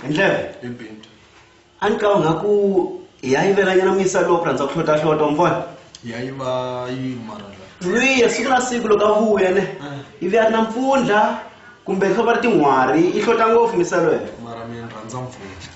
Ndlela a ni ka nga ku ya yivelanyana muyisa lowu ku rhandza ku hlota mfana ya yiva yi mara la luya siku na siku loko a vuya ne ivi a ri na mpfundla kumbe hlovo ri tin'hwari i hlota ngopfu misa loyi mara mina rhandza mpfundla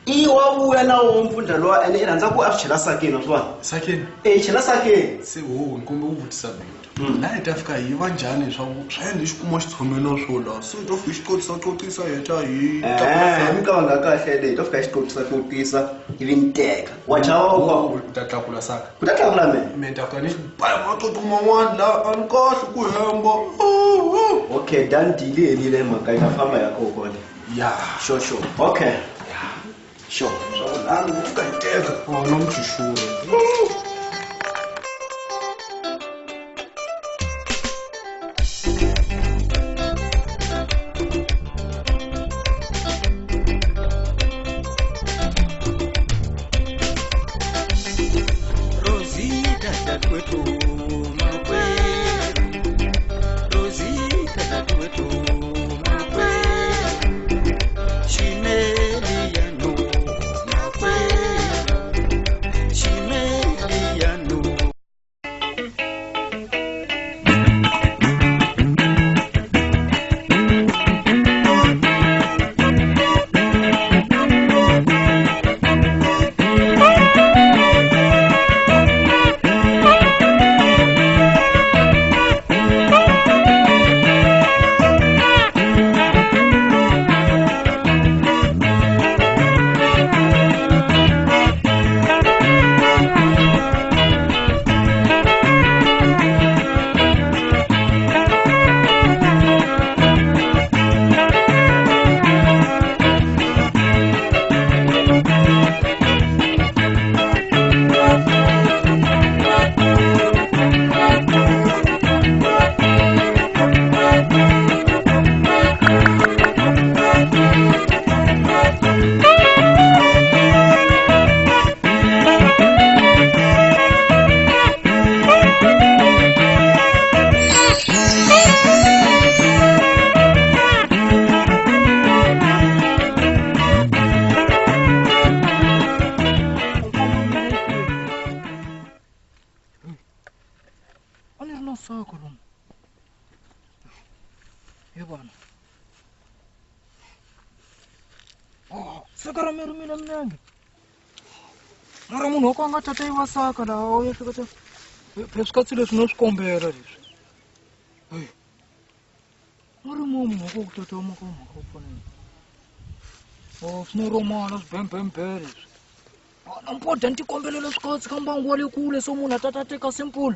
i wa vuya na wo mpfundla lowa ene i rhandza ku a swi chela sakeni wa swi vona sakeni e chela sakeni se ho nkombe ku vutisa bintu la hi ta fika hi va njhani swa ku swa yena hi xi kuma xitshomelo swo la se hi to fika hi xi qoqisa heta hi mi kavanga kahle leyi to fika hi xi qoqisa ivi ni teka wa chava u ta tlakula saka ku ta tlakula mina mina ta fika ni xi baya matoto man'wana la a ni kahle ku hemba okay done deal yi helile mhaka yi ta famba ya kona kwale ya sure sure okay sure swa ku lani ku fika hi teka na mchuxura. Mara munhu wa ku a nga tata yi vasaka laha u ehleketa swi leswi no swi kombela leswi u ri mo munhu wa ku tata wa mhaka mhaka ku pfuna o swi no romana swibembembe leswi na mpodya ni ti kombelela swikatsi ka mbangu wa le kule so munhu a tata teka simple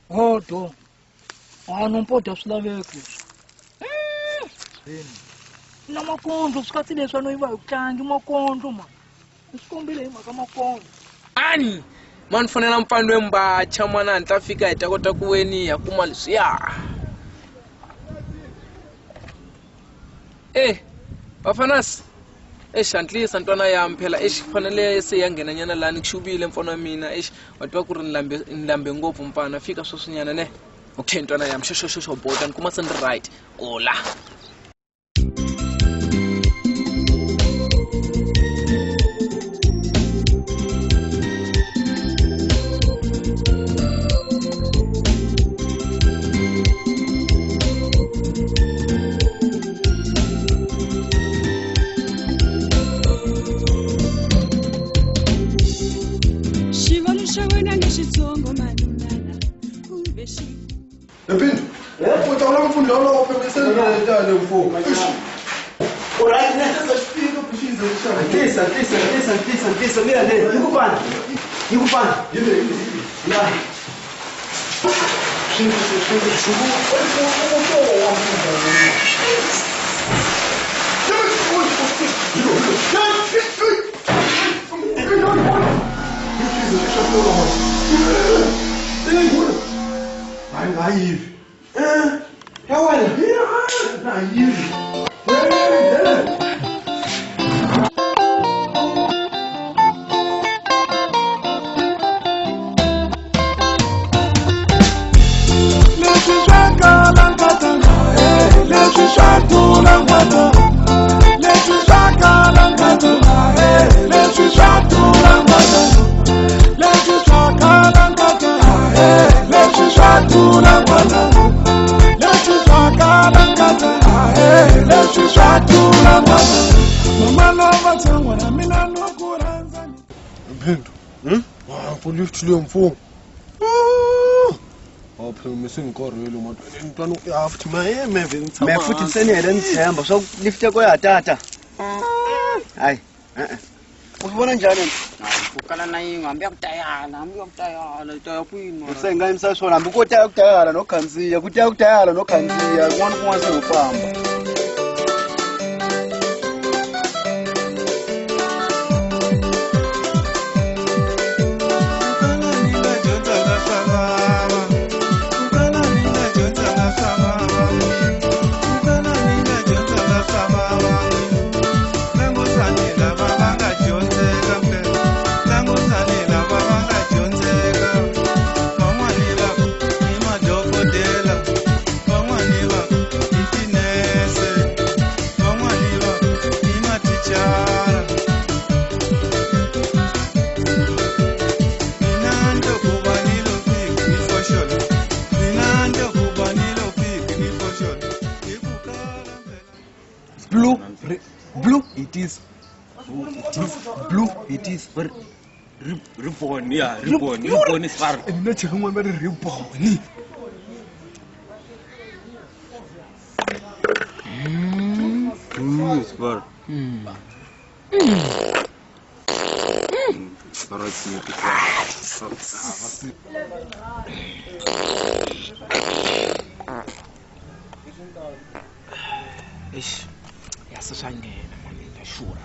hodo a no mpodya swi laveki leswi na makondlo swikatsi leswi a no yiva hi ku tlangi makondlo ma swi kombile hi mhaka makondlo ani mani fanele mpfandwe mbacha mwana hatla fika hi ta kota ku weni ya kuma leswiya Vafanasi eish hatlisa ntwana yami phela eish fanele se ya nghena nyana lani ku xuvile mfana wa mina eish wa tiva ku ri ni lambe ngopfu mfana fika sweswinyana ne okay ntwana yami xo xo xo xo bota ni kuma se ni ri right ola. Me futhi senele ngithemba so lift yakho yatata. Hayi. Usibona njani? Ukala na yingo hambi yakutayala, hambi yakutayala, itaya kwini. Usengayimisa swona hambi ko taya kutayala no khandziya, kutaya kutayala no khandziya, kun'wana kun'wana se u famba. Blue, it is ribbon, yeah, ribbon, ribbon is far. And not remember ribbon. Blue is far. Eish, yasashangena manje sure.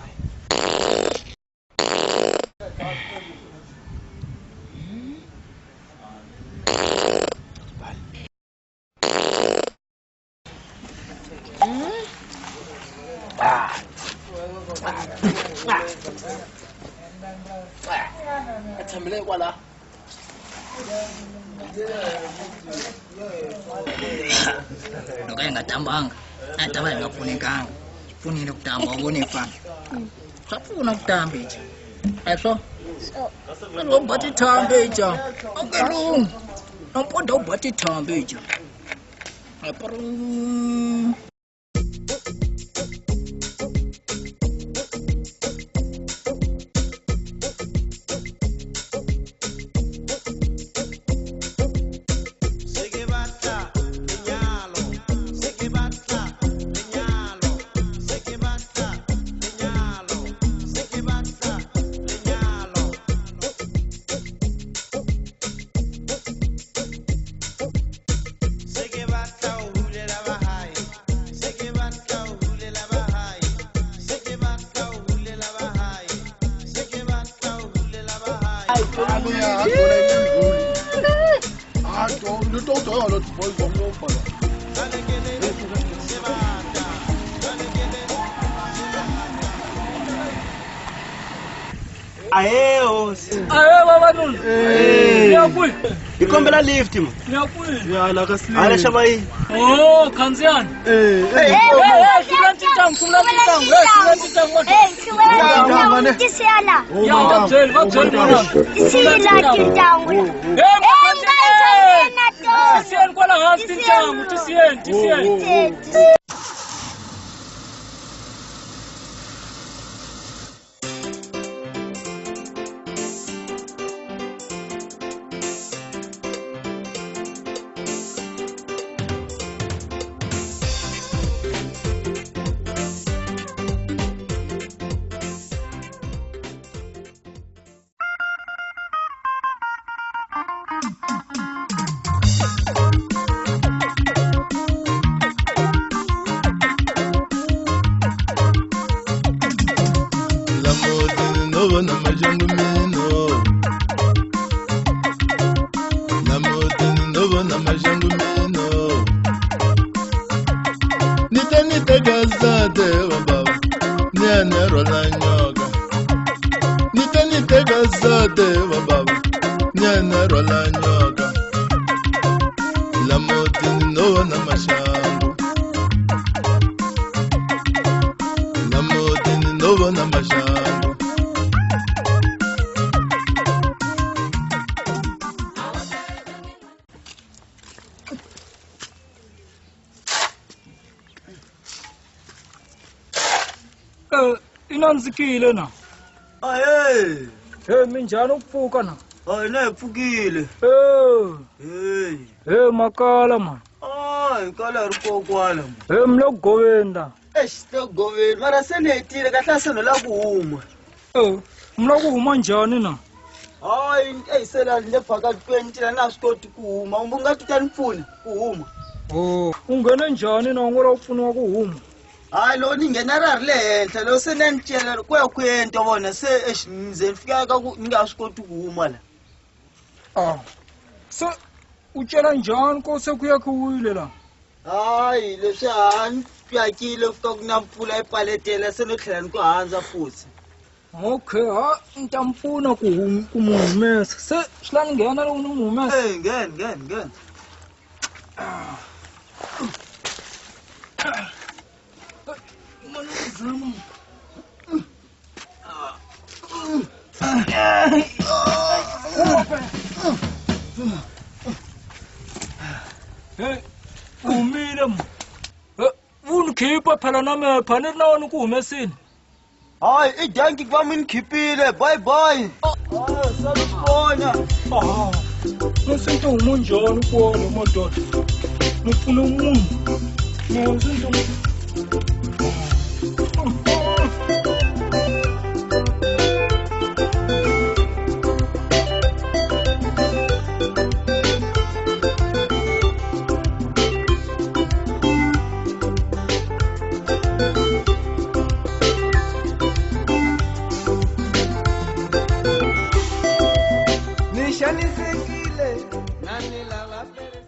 Loko hi nga tambanga a hi ta va hi nga pfunekanga swi pfunile ku tamba u vone fana swa pfuna ku tamba ija a hi swona u ba tithambe ija a nge lunghi nampunda u ba tithambe ija Ahe hosi. Ahe vavanuna. Ni ya kwihi? Hi kombela lift ma. Ni ya kwihi? Ya la ka slim. Hala xava yini? Oh, khandziyani. Eh, Hey, hey, hlula tintangu, hlula tintangu, hey, hlula tintangu madoda. Ya, va byeli, va byeli vona. Hey, makhandziya. Tisiyeni kwala hansi tintangu, tisiyeni, tisiyeni. Lamotini no vona maxangu mino. Lamotini no vona maxangu mino. Nite nite gazate wa baba, ni ya ni rwala nyoka. Nite nite gazate wa baba, ni ya ni rwala nyoka. Lamotini no vona maxangu. Lamotini no vona maxangu. Eh, i nandzikile na. Ahe. Hey, minjhani ku pfuka na? Hayi na hi pfukile. Eh, Hey. hey, makala man. Hayi kala hi ri kokwala. Hey, mi le ku goveni la. Eish, le ku goveni. Mara se ni hetile kahle se no la ku huma. Eh, mi la ku huma njhani na? Hayi, eyi se la ni le phakathi kwentila na swi koti ku huma. U nga ti ta ni pfuna ku huma. Oh, u nghene njhani na u ngo lava ku pfuniwa ku huma? Hayi loko ni nghena ra ri le henhla loko se ni ya ni cela ku ya ku yeni vona se eish ni ze ni fika ka ku ni nga swi koti ku huma la. Ah. Se u cela njhani ko se ku yakiwile la? Hayi leswi ha ni yakile fika ku na mpfula yi paletela se no tlhela ni ku handza futhi. Okay, ha ni ta mi pfuna ku ku mu humesa. Se swi la ni nghena loko ni n'wi humesa. Eh, nghena, nghena, nghena. Hey, u humile mo. Wu ni khipa phela na mehe phela ni ri na wena ku humesini. Hayi i danki ku va mi ni khipile. Bye bye. Hayi sala swi vona. Ah, no se ni ta huma njhani kwale madoda? Ni pfune munhu. No se ni ta Ni xanisekile na ni lava pere.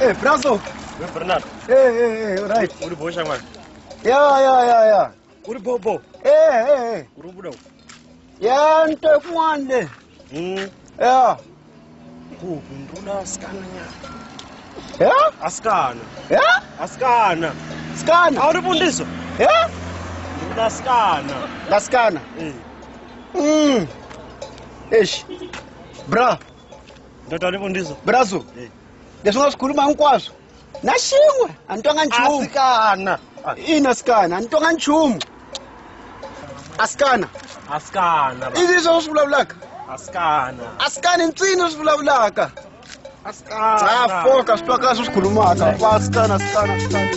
Hey, Brazo. We Bernard. Hey, hey, hey, all right. Uri bo shangwana. Yeah, yeah, yeah, yeah. Uri bobo. Hey, hey, hey. Uri buda. Yeah, nto kun'wana le. Yeah. Kuphi nduna asikana nya. Yeah? Asikana. Yeah? Asikana. Sikana. Awuri bundiso. Yeah? Nduna asikana. Lasikana. Eh. Eish. Bra, Ndoda uri bundiso. Brazo. Eh. Leswi nga swi khuluma hinkwaswo. Na xin'we, a ni twanga nchumu. Asikana. Ina sikana, a ni twanga nchumu. Asikana. Asikana. I leswi u swi vulavulaka? Asikana. Asikana i ntswini u swi vulavulaka. Asikana. Ah, foka swi twakala swi swi khulumaka. Asikana, asikana, asikana.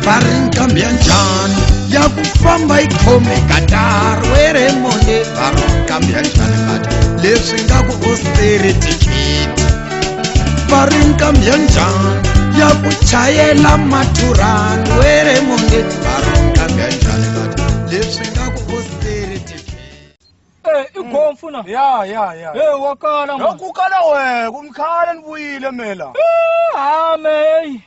Va ri nkambi ya njhani ya ku famba yi khome katara were monde va ri nkambi ya njhani ngati leswi nga ku austerity kit va ri nkambi ya njhani ya ku chayela mathurani were monde va ri nkambi ya njhani ngati leswi nga ku austerity kit. Eh, i gomfu na. Ya ya ya. Eh, wa kala man. Loko kala we, kumkhala nivuyile mela. Ha me.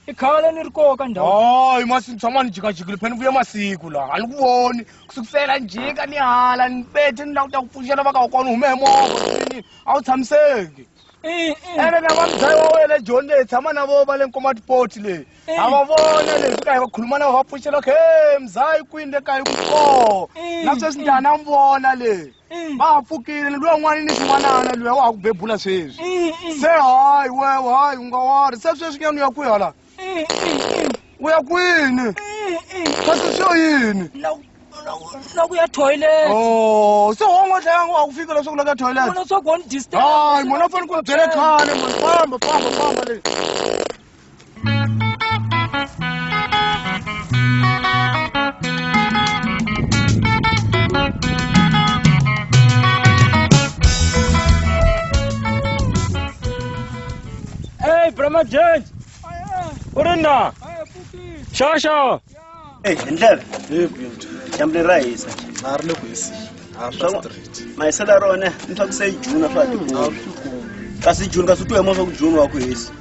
I khale ni ri koka ndhawu. Hayi masi ni tshama ni jikajikile phela ni vuye masiku la a ni ku voni kusukisela ni jika ni hala ni bethe ni languta ku pfuxela va ka kona hume hi movha a wu tshamiseki ene na va mudzayi wa wena Joni leyi tshama na vo va le Nkomatipoti leyi a va vona leyi fika hi va khuluma na vo va pfuxela ku he mudzayi kwini le kaya ku koho na sweswi njhani na mi vona leyi va ha pfukile ni luya n'wana ni xin'wanana luya wa ha ku bebula sweswi se hayi wewe hayi u nga wari se sweswi nyana u ya kwihi hala u ya kwini kasi swo yini Na ku ya toilet. Oh, se wo n'wa tlhela wa ku fika leswaku la ka toilet. Vona swa ku ni disturb. Hayi, munhu a fanele ku byele khale munhu famba famba famba le. Hey, Brahma James. U ri na? Xa xa. Hey, hi ndlela. Dyambu leri ra hisa. Na ri le ku hiseni. A swa straight. Mahiselo ya rona ni swa ku se June a swa ha tikumi. Kasi June kasi u twa hi swa ku June wa ku hisa.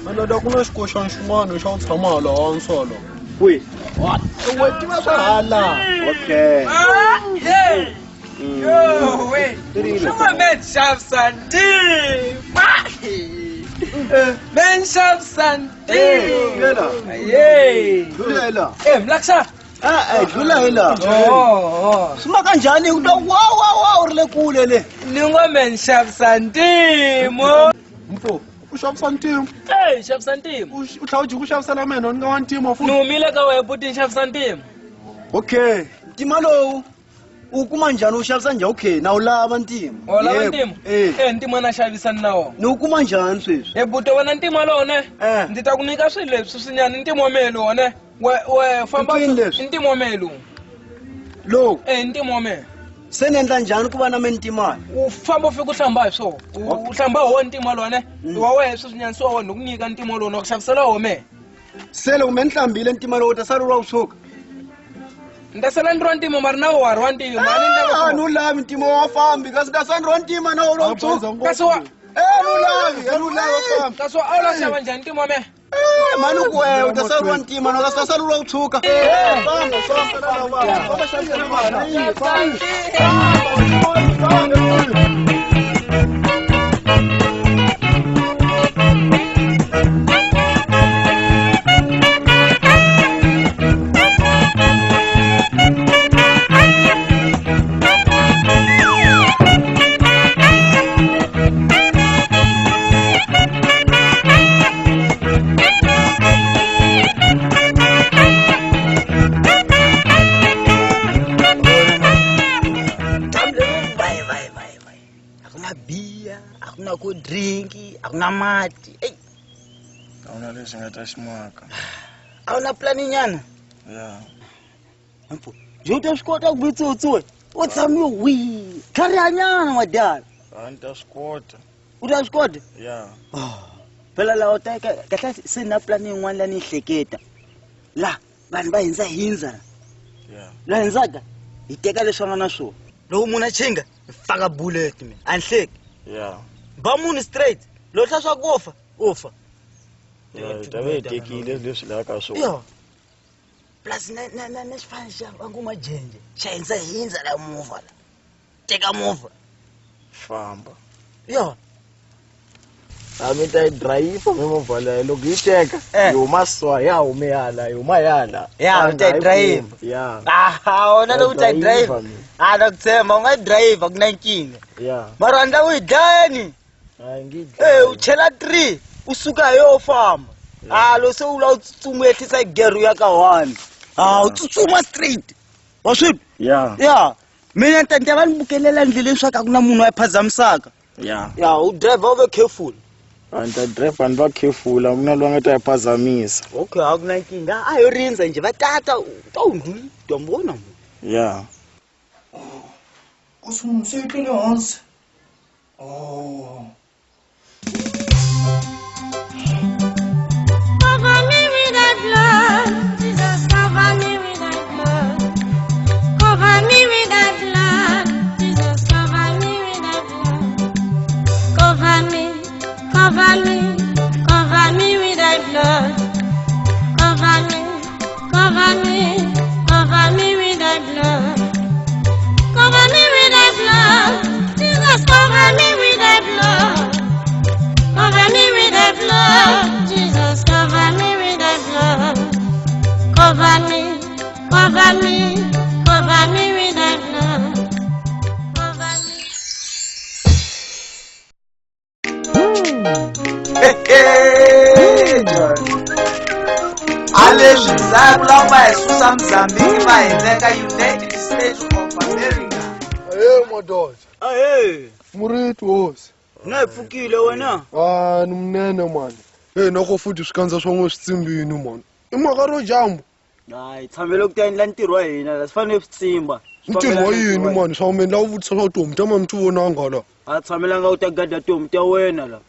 Malada ku na xikoxana xin'wana xa ku tshama hala hansi hala. Kwihi? We tiva swa hala. Okay. Yeah. Yo, wait. Men xavisa ntima. Men xavisa ntima. Yey. Dlula hi laha. Eh, mlaksa. Ah, eh, dlula hi laha. Oh. Swi maka njhani ku twa wa wa wa u ri le kule le. Ni ngo men xavisa ntima. Mfo, u xavisa ntima. Eh, xavisa ntima. U tlhela u jika u xavisela mina ni nga wa ntima futhi. Ni humile ka wehe buti ni xavisa ntima. Okay. Ntima lowu u kuma njhani u xavisa njhani? Okay, na wu lava ntima. O lava Yebo. ntima? Eh. Eh, ntima na xavisa ni na wona. Ni wu kuma njhani sweswi? Eh, buti wena ntima lowu ne? Eh. Ndzi ta ku nyika swilo leswi swinyani ntima wa mehe lowu ne? We we famba Mpfini leswi? ntima wa mehe lowu. Lowu. Eh, ntima wa mehe. Se ni endla njhani ku va na me ntimani? U famba u fika u hlamba hi swona. U hlamba hi wona ntima lowu ne? Wa wehe sweswinyani se wa wena ni ku nyika ntima lowu na ku xavisela wo mehe. Se loko me ni hlambile ntima lowu u ta sala wu ri wa ku tshuka. Ni ta sala ni ri wa ntima mara na wa ri wa ntima. A ni Ah, ni wu lavi ntima wa fambi kasi ta sala ni ri wa ntima na wu ri wa ku tshuka. Kasi wa Eh, ni wu lavi, a ni wu lavi wa fambi. Kasi wa a wu la xava njhani ntima wa mehe? Eh, mani ku wehe u ta sala ri wa ntima na kasi ta sala wu ri wa ku tshuka. Eh, famba, famba, famba, famba, xavisela vanhu. Famba. A ku na biya, a ku na ku drinki, a ku na mati. Ey, A wu na lexi nga ta xi maka. a wu na plani nyana. Ya. Mfo, nje u ta swi kota ku vitsotsi wena. U tshame wihi? Tlharihanyana n'wadala. A ni ta swi kota. U ta swi kota? Ya. Phela laha u ta kahle se na plani yin'wana la ni yi hleketa. La vanhu va hindza hindza la. Ya. La hindzaka hi teka leswi va nga na swona. Loko munhu a chinga, hi faka bullet mina. A ni hleki. Ya. Ba munhu straight. Loko hla swa ku fa, u fa. Ya, hi ta va hi tekile leswi lavaka swona. Yo. Plus na na na na xifaniso xa va ngo majenje. Xa hindza hindza la movha la. Teka movha. Famba. Yo. A mi ta yi drayiva mimovha leyi loko yi teka yi huma swa ya hume hala yi huma yala. Ya, u ta yi drayiva. Ya. Ah, wena loko u ta yi Drayiva drayiva. mina. Ah, na ku tshemba u nga yi drayiva ku na nkingha. Ya. Mara a ni lavi u yi dlaya ni. A yi nge Eh, u chela 3 u suka hi yo famba. Ah, loko se u lava u tsutsuma u ehlisa gere u ya ka 1. Ah, u tsutsuma straight. Wa swi twa? Ya. Ya. Mina ni ta ni ta va ni bukelela endleleni swa ku a ku na munhu a yi phazamisaka. Ya. Ya, u driver u ve careful. A ni ta driver ni va khefula ku na loyi a nga ta yi phazamisa. Okay, a ku na nkingha. A yo rindza njhe va tata u ta wu ndluli dyambu vona mo. Ya. Kasi munhu se yi tlele hansi. Oh. Cover me with thy blood, Jesus, cover me with thy blood. Cover me with thy blood, Jesus, cover me with thy blood. Cover me, cover me, cover me with thy blood. Cover me, cover me, cover me with thy blood. Cover me with thy blood, Jesus, cover me with thy blood. Cover me with thy blood, Jesus, cover me with thy blood. Cover me, cover me, cover me with thy blood. Cover me. A leswi ndzhaku lava hi susa Mozambique va hi veka United States of America. Ahee madoda. Ahee. Muriti hosi. Na hi pfukile wena. Ah, ni munene mani. Hey, noko futhi swikandza swa n'we swi tsimbini mani. I mhaka ro jambu. Hayi, tshamele ku ta endla ntirho wa hina la swi fanele swi tsimba. Ntirho wa yini mani? Swa mina la u vutisa swa tihomu ta mani ti vonanga la. A tshamelanga u ta gada tihomu ta wena la.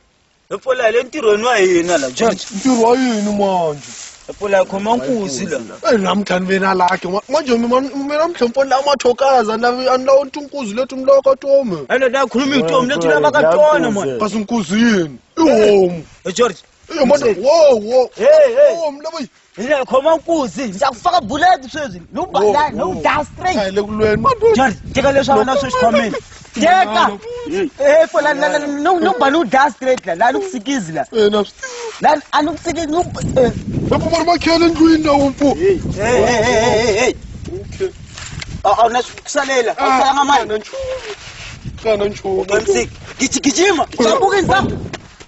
Hi pfula hi le ntirhweni wa hina la, George. Ntirho wa yini manje? Hi pfula hi khoma nkuzi la. Eyi namuntlha ni ve na laki manje mina namuntlha ni pfuna mathokaza a ni lavi tinkuzi leti mi lavaka tona. Ene ta khulumi hi tihomu leti lavaka tona mani. Kasi nkuzi yini? I homu. Hey George. Wo wo. Hey hey. Homu lava yi. Hi ta khoma nkuzi, ni ta ku faka bullet sweswi. No ba la, no da straight. A hi le ku lweni madoda. George, teka leswi a nga na swo xikhwameni. Teka. Eh pfula la la no no ba no da straight la, la ni ku sikizi la. Eh na swi. La a ni ku sikizi no eh. Mari makhele ndlwini lawo mfo. Hey hey hey hey. Okay. A na ku salela, a ku salanga mali. Kana nchumu. Ntsik. Gijima. Sambuka ndzhaku.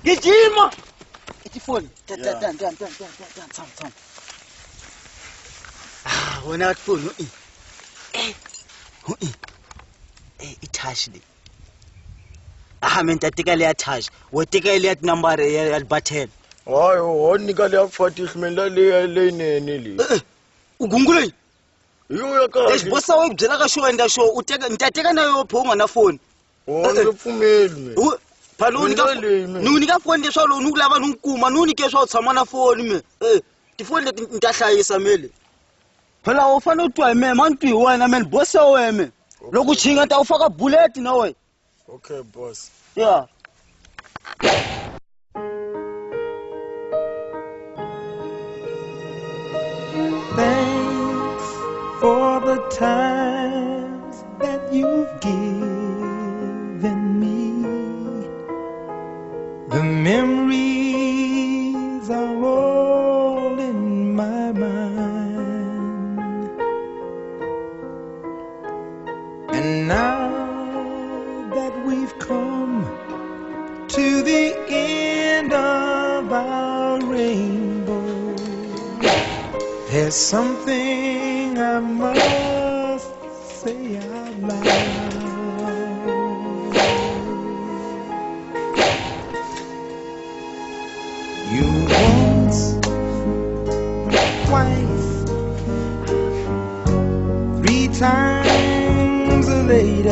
Gijima. Itifoni. Ta ta ta ta ta ta ta tsam tsam. Ah, wena tifoni i. Eh. I. Eh, i touch le. Ah, mina ta teka leya touch. Wo teka leya tinambara ya button. Hayi, ho nyika leya ku fa tihlo mina leya leyinene leyi. U gungule. Yo ya kahle. Lexi bosa wa ku byelaka xo endla xo u teka ni ta teka na yo pho u nga na foni. O ndzi pfumeli mina. Phela u nyika ni u nyika foni leswaku loko ni ku lava ni ku kuma ni u nyike swa u tshama na foni me. Eh, tifoni leti ni ta hlayisa mele. Phela u fanele u twa hi mehe ma ni twi hi wena me ni bosa wena me. Loko u chinga ni ta u faka bullet na wena. Okay boss. Yeah. Thanks for the times that you've given me. The memories are all in my mind. And now that we've come to the end of our rainbow, there's something I must say out loud. You once, twice, 3 times a lady,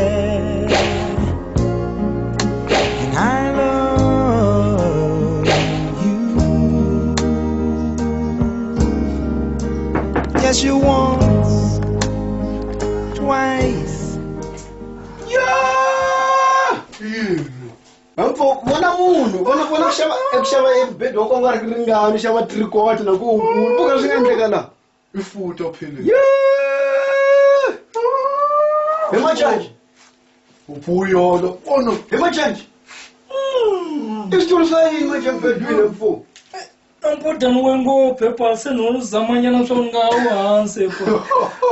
and I love you. Yes, you once, twice. Yeah! Mfo vona munhu vona vona ku xava eku xava embedweni wa ku nga ri ringani xava tricot na ku wukulu buka swi nga endleka la i futa phele. Yeah! Hi machanji. Upuyolo ono hi machanji. I switulu swa yini manje embedweni mfo? Ampodani we ngopfu epa se ni zamanyana swa nga wu hansi epa.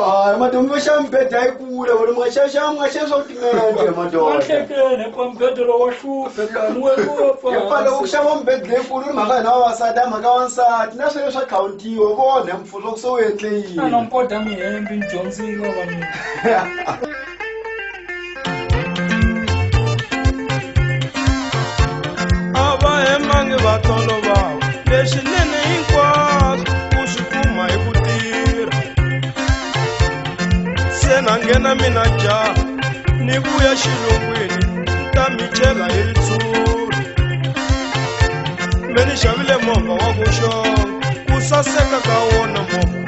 Hayi madoda mi xava mibedwa yikulu wena mi nga xava mi nga xava swa timente madoda. Wahlekene epa mbedwa lowu wa hlupha epa ni we ngopfu. Epa loko ku xava mbedwa leyikulu ni mhaka hina vavasati a mhaka wansati na swilo swa khawuntiwa vona mfo loko se u endle yini. A na mpoda mi hembi ni dyondzile va mina. A va hembangi nga tolovava leswinene hinkwaswo u swi kuma hi ku tirha se na nghena mina jaha ni vuya xilungwini ta mi chela hi ritshuri me ni xavile movha wa ku xonga ku saseka ka wona movha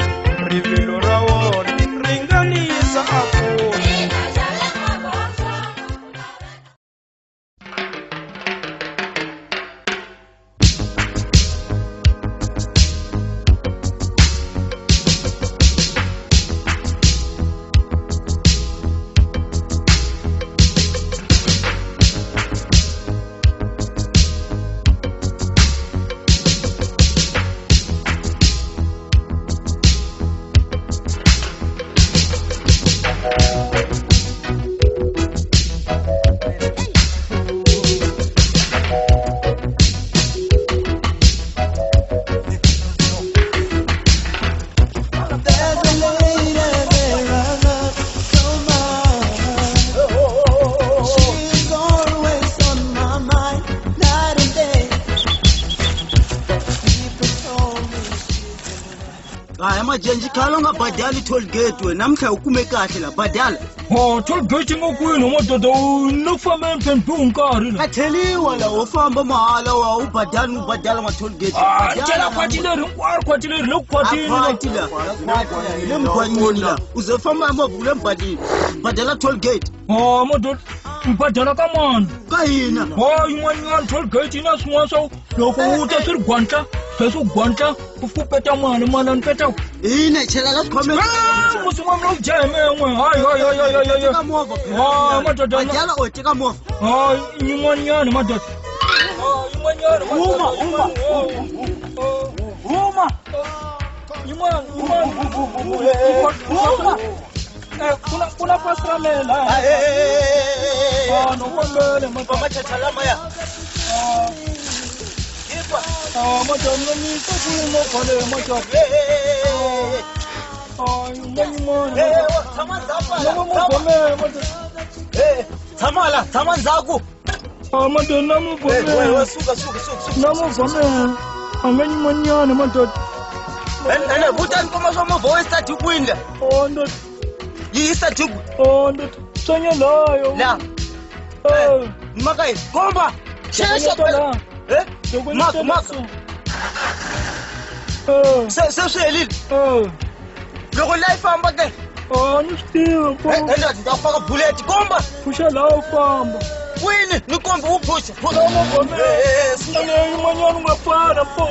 rivilo ra wona ri nga ni yisa a kule. Khala nga badali toll gate wena namhla u kume kahle la badala. Ha toll gate nga kwini madoda u famba emthembu nkarhi la. A theliwa la u famba mahala wa u badali u badala ma toll gate. Ah tshela khwati leri hinkwaro khwati leri le khwatini la. Le mkhwanyini la uze famba movha le mbadini. Badala toll gate. Ha madoda mbadala ka mani? Ka hina. Ha yin'wanyana toll gate yi na swin'wana swa loko u ta swi ri gwantla sweswi gwantla u peta mali mali ni peta ina chela la comment musi n'wa mina u dya hi men'we hayi hayi hayi hayi hayi teka movha ha madoda badala o teka movha hayi yin'wanyana madoda yin'wanyana huma huma huma yin'wana yin'wana huma kuna pasi ra mehe laha no kombele madoda machacha lamaya madoda mi se ku movha leyi madoda tshama la tshama ndzhaku madoda na movha suka suka suka na movha mehe a nga yin'wanyana madoda ene vutani koma swa movha wo start kwini la ndoda yi start ndoda tswenya layo la maka yi komba xexo maka maka se swi helile loko la yi famba ke ni swi tiva ene ndzi ta faka bullet komba phuxa laha u famba kwini ni kombi u phusha yin'wanyana u nga pfala mpo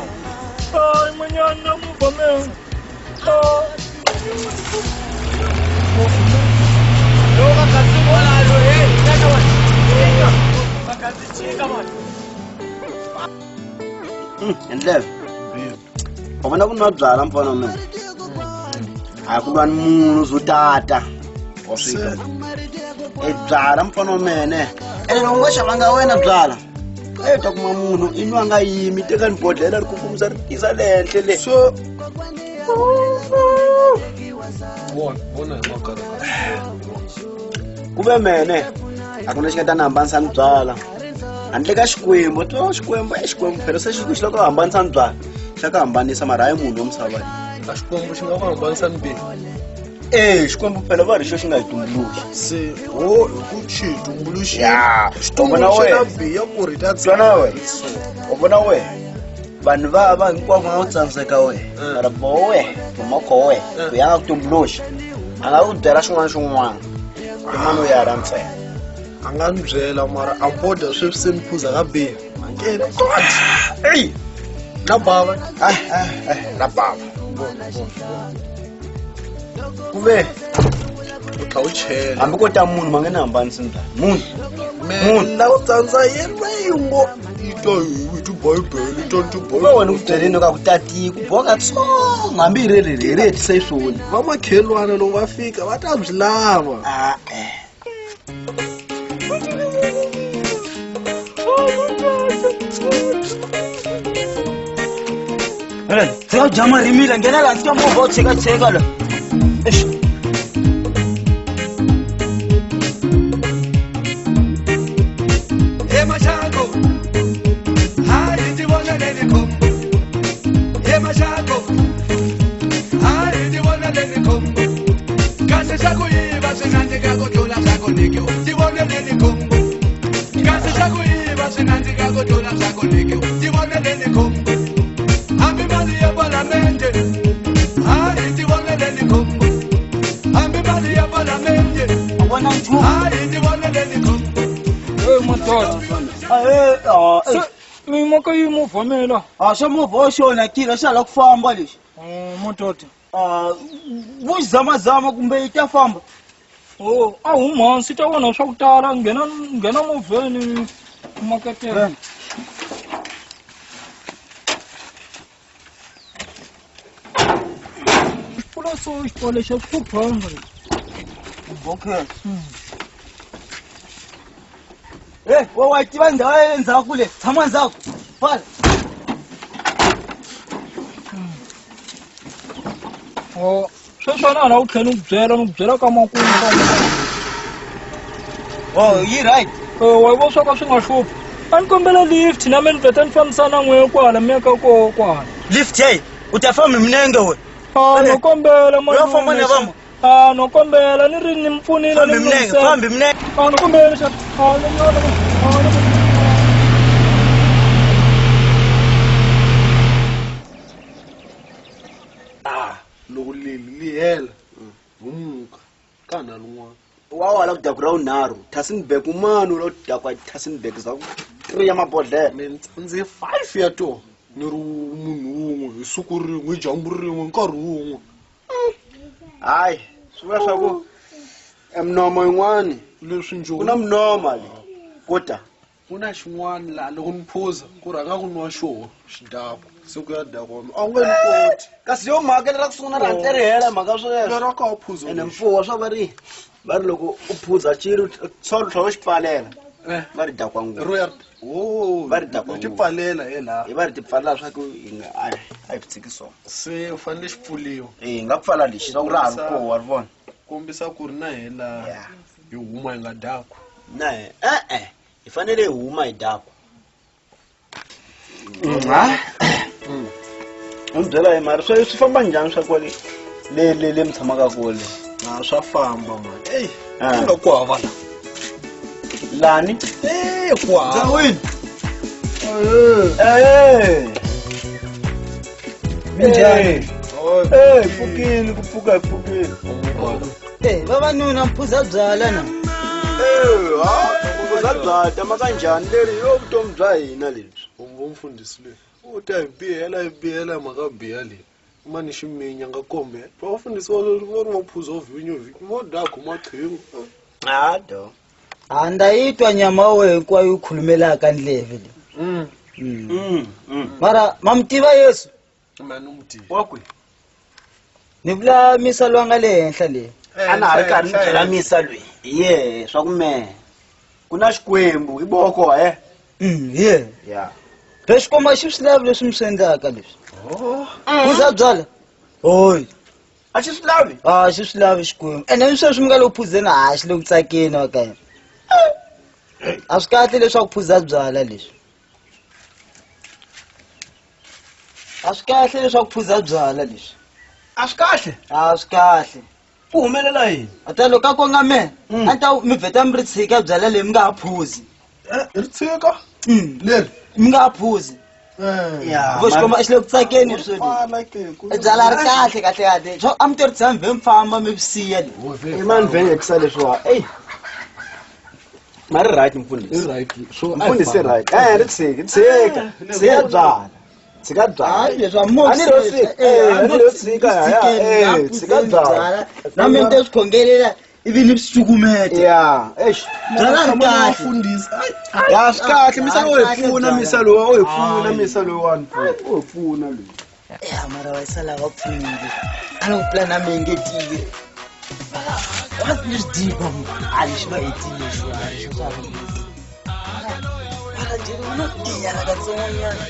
yin'wanyana na movha mehe Endleve u vona ku nwa byala mfana wa mina a ku lwani munhu zo tata wa swika e byala mfana wa mina ene loko u nga xavanga wena byala e ta kuma munhu i nwa nga yimi teka ni bodlela ri kukumisa ri tisa le henhle le so vona hi makaraka ku ve mene a ku na xi nga ta ni hambanisa ni byala handle ka xikwembu to xikwembu e xikwembu phela se xi la ku hambanisa ni byala xa ku hambanisa mara hayi munhu wa misava a xikwembu xi nga ku hambanisa ni bihi e xikwembu phela va ri xo xi nga hi tumbuluxi se ho hi ku xi hi tumbuluxile xi tumbuluxela bihi ya ku ri ta twana we u vona we vanhu va va hinkwavo va nga tsandzeka we mara bo we bomakho we ku ya nga ku tumbuluxa a nga ku byela xin'wana xin'wana i mani u ya ra ntsena a nga ni byela mara a boda sweswi se ni phuza ka bihi mankele god eyi na bava na bava ku ve u tlha u chela hambi ko ta munhu ma nge ni hambanisi ni byala munhu munhu la ku tsandza yena yi ngo yi twa hi tibhayibhele yi twa ni ku wena ku byeleni ka ku tati ku boha katsongo hambi hi reri hi ri hetise hi swona vamakhelwana loko va fika va ta byi lava Tshika u jama rimile nghena laha ndzi twa movha wu chekacheka la Eish. Hey, Machango, hi, voneki tivoneleni khombo hambi mali ya palamende hayi tivoneleni khombo hambi mali ya palamende hayi tivoneleni khombo. Hey madoda mi maka yi movha mina a xa movha wa xona kila xa la ku famba lexi madoda vo zamazama kumbe yi ta famba. Oh, a huma hansi ta vona swa ku tala nghena movheni maketela. Xipfula so xipfalo xa swiphuphanga. Okay. Eh, wa tiva ndhawu ya le ndzhaku le, tshama ndzhaku. Pfala. Oh, sweswi a na u tlhela ni ku byela ni ku byela ka makumu. Oh, yi right. Wa yi vo swo ka swi nga hluphi. A ni kombela lift na mina ni vheta ni fambisana na n'wehe kwala mi ya ka koho kwala. Lift hey, u ta famba hi milenge we. A no kombela U famba na vama. A no kombela ni ri ni mi pfunile ni mi fambi milenge. A no kombela xa. A no loko leli li hela humuka ka na lun'wana wa wala ku dakura unharhu Tassenberg umani u lo dakwa Tassenberg za 3 ya mabodlhela ndzi 5 ya to ni ri munhu wun'we hi siku rin'we hi dyambu rin'we nkarhi wun'we. Hayi swi vula swa ku eminomo yin'wani leswi ku na minoma le kota ku na xin'wana laha loko ni phuza ku rhanga ku nwa xoho xidakwa siku ya dakwa a wu nge ni koti kasi yo mhaka lera ku sungula ri hatla ri hela mhaka sweswo lera ka u phuza ene mfuwo swa va ri loko u phuza xilo swo tlhela u xi pfalela va ri dakwa ngopfu va ri dakwa ti pfalela he laha hi va ri ti pfalela swa ku hi nga a hi tshiki swona se u fanele xi pfuliwa hi nga pfala lexi swa ku ra ha ri koho wa ri vona kombisa ku ri na hela hi huma hi nga dakwa na e-e hi fanele hi huma hi dakwa. U ni byela hi mari swi famba njhani swa kwale le le mi tshamaka kole? A swa famba mani. Ey, ku nga ku hava la. Lani? Ku hava. Ndzawini. Minjhani? Pfukile ku pfuka hi pfukile. Vavanuna mphuza byala na. Phuza byala tama kanjhani leri yo vutomi bya hina lebyi. U mfundhisi loyi u ta hi bihela mhaka biha leyi mani ximinya nga kombe vafundhisi va ri va phuza vhinyo vo dakho maqhingo. A do a nda yi twa nyama we hinkwayo yi khulumelaka ndleve leyi. Mara ma mi tiva Yesu? Wa kwi? Ni vula misa loyi a nga le henhla leyi. A na ha ri karhi ni byela misa loyi hi yehe swa ku mehe ku na Xikwembu i boko he. Ye ya be Xikwembu a xi swi lavi leswi mi swi endlaka leswi. Phuza byala hoyi a xi swi lavi. A xi swi lavi Xikwembu ene ni sweswi mi nga le ku phuzeni a xi le ku tsakeni wa ka hina. A swi kahle leswaku phuza byala leswi. A swi kahle leswaku phuza byala leswi. A swi kahle. A swi kahle. Ku humelela yini? A ta loko a ko nga mehe a ta mi vheta mi ri tshika byala leyi mi nga ha phuzi. Ri tshika? Leri mi nga ha phuzi. Vo Xikwembu a xi le ku tsakeni sweswi. Byala ri kahle kahle kahle. Swo a mi to ri tshama mi vhe mi famba mi siya le. I mani vhe ngekisa leswiwa. Ey. Mari right mfundhisi. Right. Mfundhisi right. Ri tshika, tshika. Tshika byala. Tshika byala. Hayi leswi a mo. A ni ro tshika. A ni ro tshika ya. Tshika byala. Na mina ni ta swi khongelela ivi ni swi cukumeta. Ya, eish. Byala ri kahle. Ya swi kahle misa lowu hi pfuna misa lowu u hi pfuna misa lowuwani u hi pfuna lowu. Ya mara va sala va pfunile. A ni ku plan a mi ngetile. Wa leswi diba a lexi va hetile leswiwani swa mara njhe u no tinyana katsongonyana.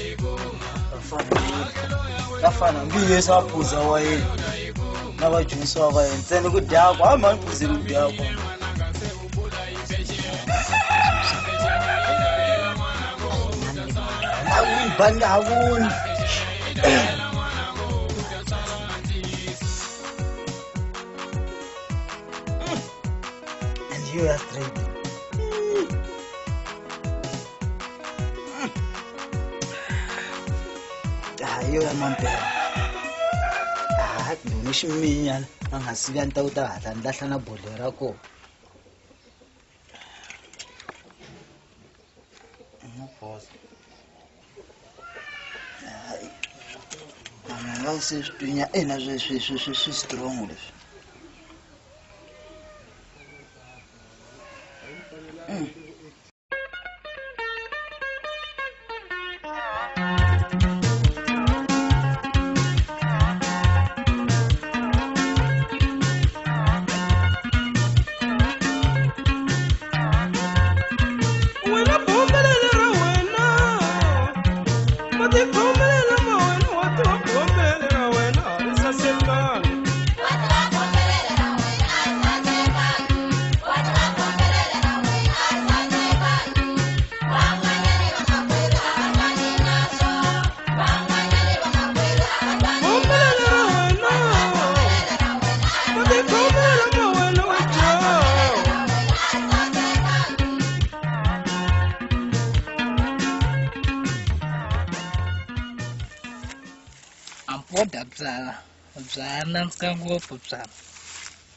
Vafana hambi Yesu a phuza wa yena na vadyondzisiwa va yena ntsena ku dakwa hambi a ni phuzeli ku dakwa. Ba nga ha voni. And you are straight. Hi yo ya mampela. Ah, ni ximinya a nga sivi a ni ta ku ta hatla ni lahla na bodlhela ra kona. Hayi. Nga se swi twinya ina swi strong leswi. Byala nandzika ngopfu byala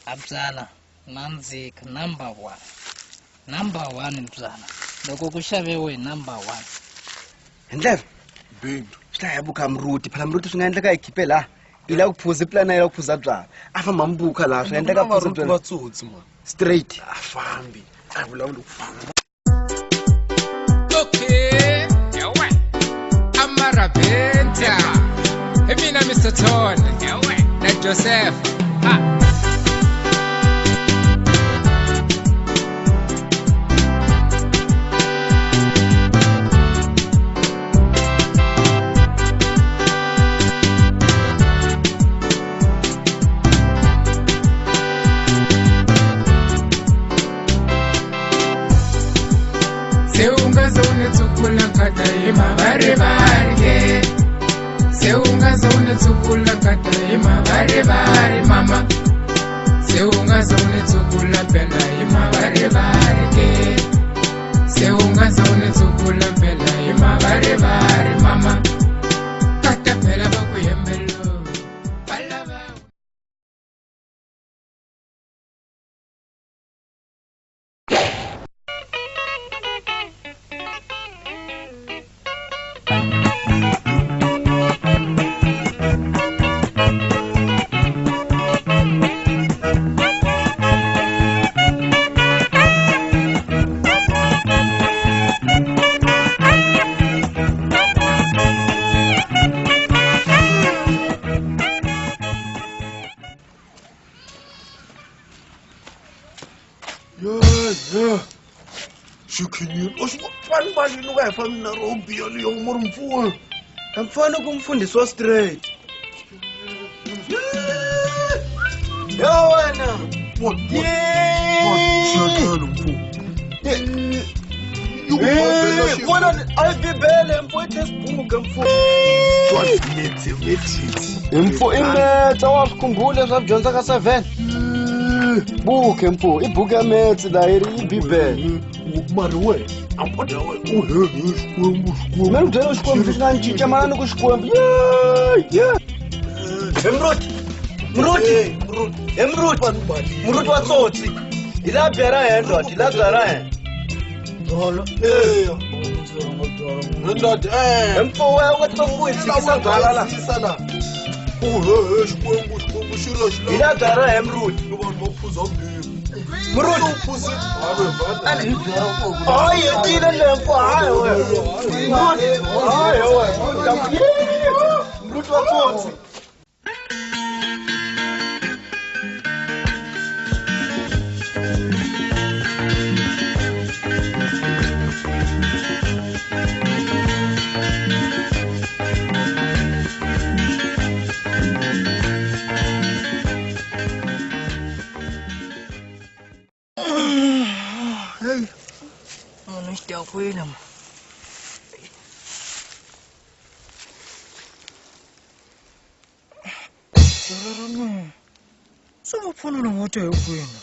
a byala nandzika number one byala loko ku xaviwe number 1 hi ndlela bindzu swi ta ya buka muruti phela muruti swi nga endleka yi khipe laha i lava ku phuza plan ya ku phuza byala a famba mbuka laha swi nga endleka phuza byala vatsotsi man straight a fambi a vulavuli ku famba. Okay yawe amarabenta mina Mr. Tony na Joseph. Ha. Se ungaze unetsukula nkata imavari-vari Se ungaze unetsukula nkata imavari-vari mama Se ungaze unetsukula phela imavari-vari Se ungaze unetsukula phela imavari-vari mama Kata phela bakuyembelo. Mfana kumfundisi wa straight. Yo wena. Wena a bibele mfo textbook mfo. Mfo imetsa wa swikhumbula swa dyondza ka 7. Buku mfo i buku ya metse la yi ri bibele. Mari we ampoda we u he Xikwembu Xikwembu. Mina byela Xikwembu xi nga ni cinca mana ni ku Xikwembu. Yeah. Emruti. Mruti. Emruti. Mruti wa tsotsi. Hi la byela yena ndoda, hi la byela yena. Tolo. Eh. Ndoda eh. Mfo we u nga tiva ku hi tshikisa byala la. U he Xikwembu Xikwembu xi lo xi. Hi la byela yena Mruti. Vanhu va phuza mbirhi. Mruti. Hayi yetile le mfo hayi we. Mruti. Hayi we. Mruti wa tsotsi. Kwini se va pfuna na moto hi kwini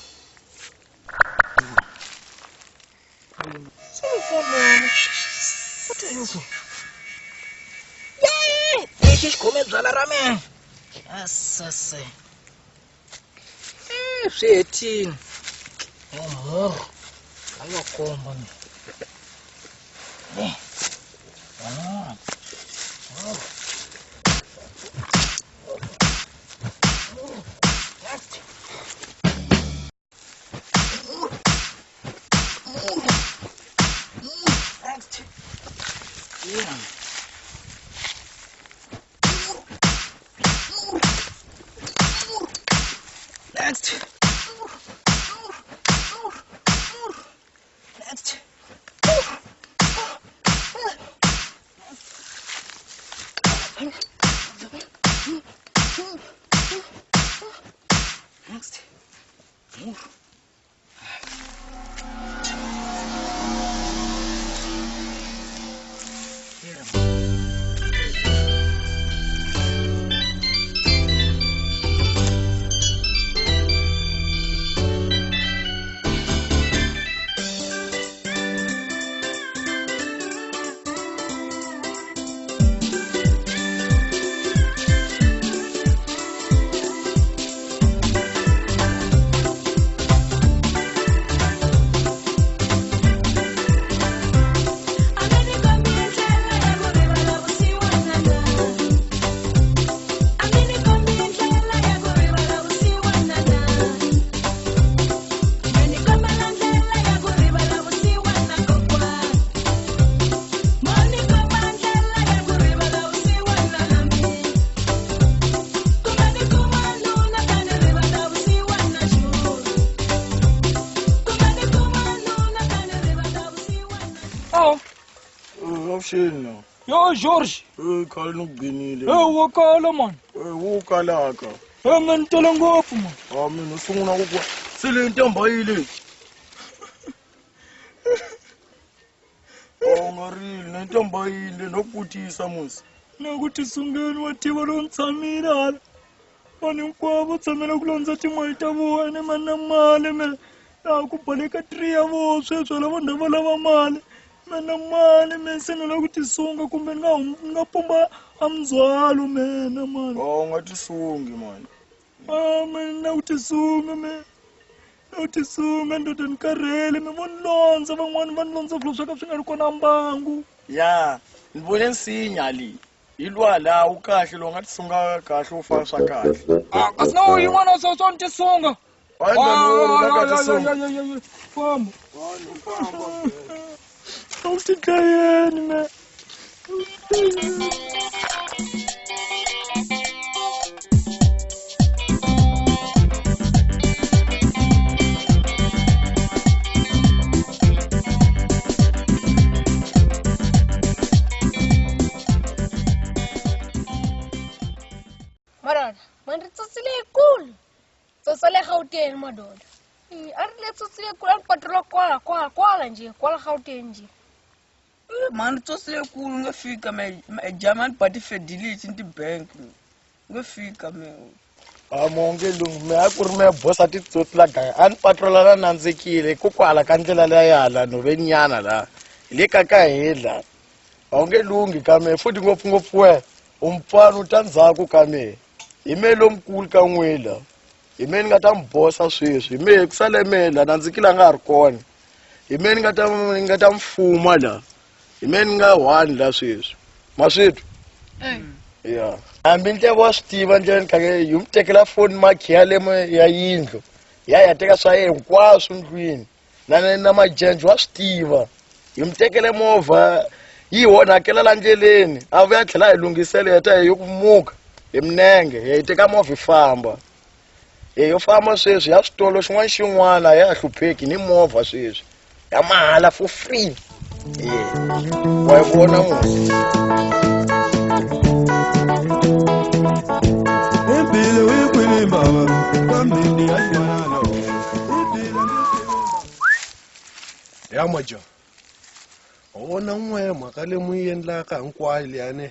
se va pfuna moto hi kwini. xi xi khome byala ra mina asase swi hetini murhu a va komba mina Yeah. Next. Next. Next. Move. Yo George. Khale ni ku gcinile. Wo kala man. Wo kalaka. Mina ni tele ngopfu man. Mina u sungula ku ku se leyi ntomba yi leyi. U nga rili na ntomba yini no ku vutisa musi. Na ku tisungeni wa tiva lowu ni tshamile hala. Vanhu hinkwavo va tshamela ku landza timali ta vona mani na mali mina. Laha ku baleka 3 ya vona sweswi hala vanhu va lava mali. Mina mali mina se ni lava ku tisunga kumbe ni nga pumba a mindzhwalo mina mani. U nga tisungi mani. Mina ni lava ku tisunga mina. Ni ku tisunga ndoda ni karhele mi vo ni londza van'wani va ni londza swilo swa ka swi nga ri kona mbangu. Ya ni vone nsinya leyi. Hi lwa laha wu kahle lowu nga tisunga kahle wu fana swa kahle. Kasi na wu yin'wana swo swo ni tisunga. Famba. A wu ti dlayeni me. Madoda, mani ri tsotsi leyikulu. Tsotsi le Gauteng madoda. A ri le tsotsi leyikulu a ri patrola kwala kwala kwala njhe kwala Gauteng njhe. Mani tsotsi leyikulu nga fika me German party fidelity ni ti-bank nga fika me. Monge lungu me a ku ri me bosa titsotsi la ganga a ni patrola na nandzikile kokwala ka ndlela leya ya hala nhoveni nyana laha hi le ka ka hela. A wu nge lunghi ka mehe futhi ngopfungopfu wena u mpfana u ta ndzhaku ka mehe. Hi mehe lomukulu ka n'wina. Hi mehe ni nga ta mi bosa sweswi. Hi mehe ku sale mehe laha nandzikile a nga ha ri kona. Hi mehe ni nga ta mi fuma laha. Hi mehe ni nga one laha sweswi. Ma swi twa? Ya. Hambi ndlela wa swi tiva ndlela ni kha hi mi tekela foni makhiya le ya yindlu. Ya teka swa yena hinkwaswo ndlwini. Na majenje wa swi tiva. Hi mi tekele movha yi onhakela la ndleleni. A vuya tlhela hi lunghisela hi ta hi ku muka hi minenge hi teka movha hi famba. Hi yo famba sweswi ya switolo xin'wana xin'wana ya hlupheki ni movha sweswi. Ya mahala for free. Wa yi vona munhu. Ya maja. Wona n'we mhaka leyi mu yi endlaka hinkwayo liyani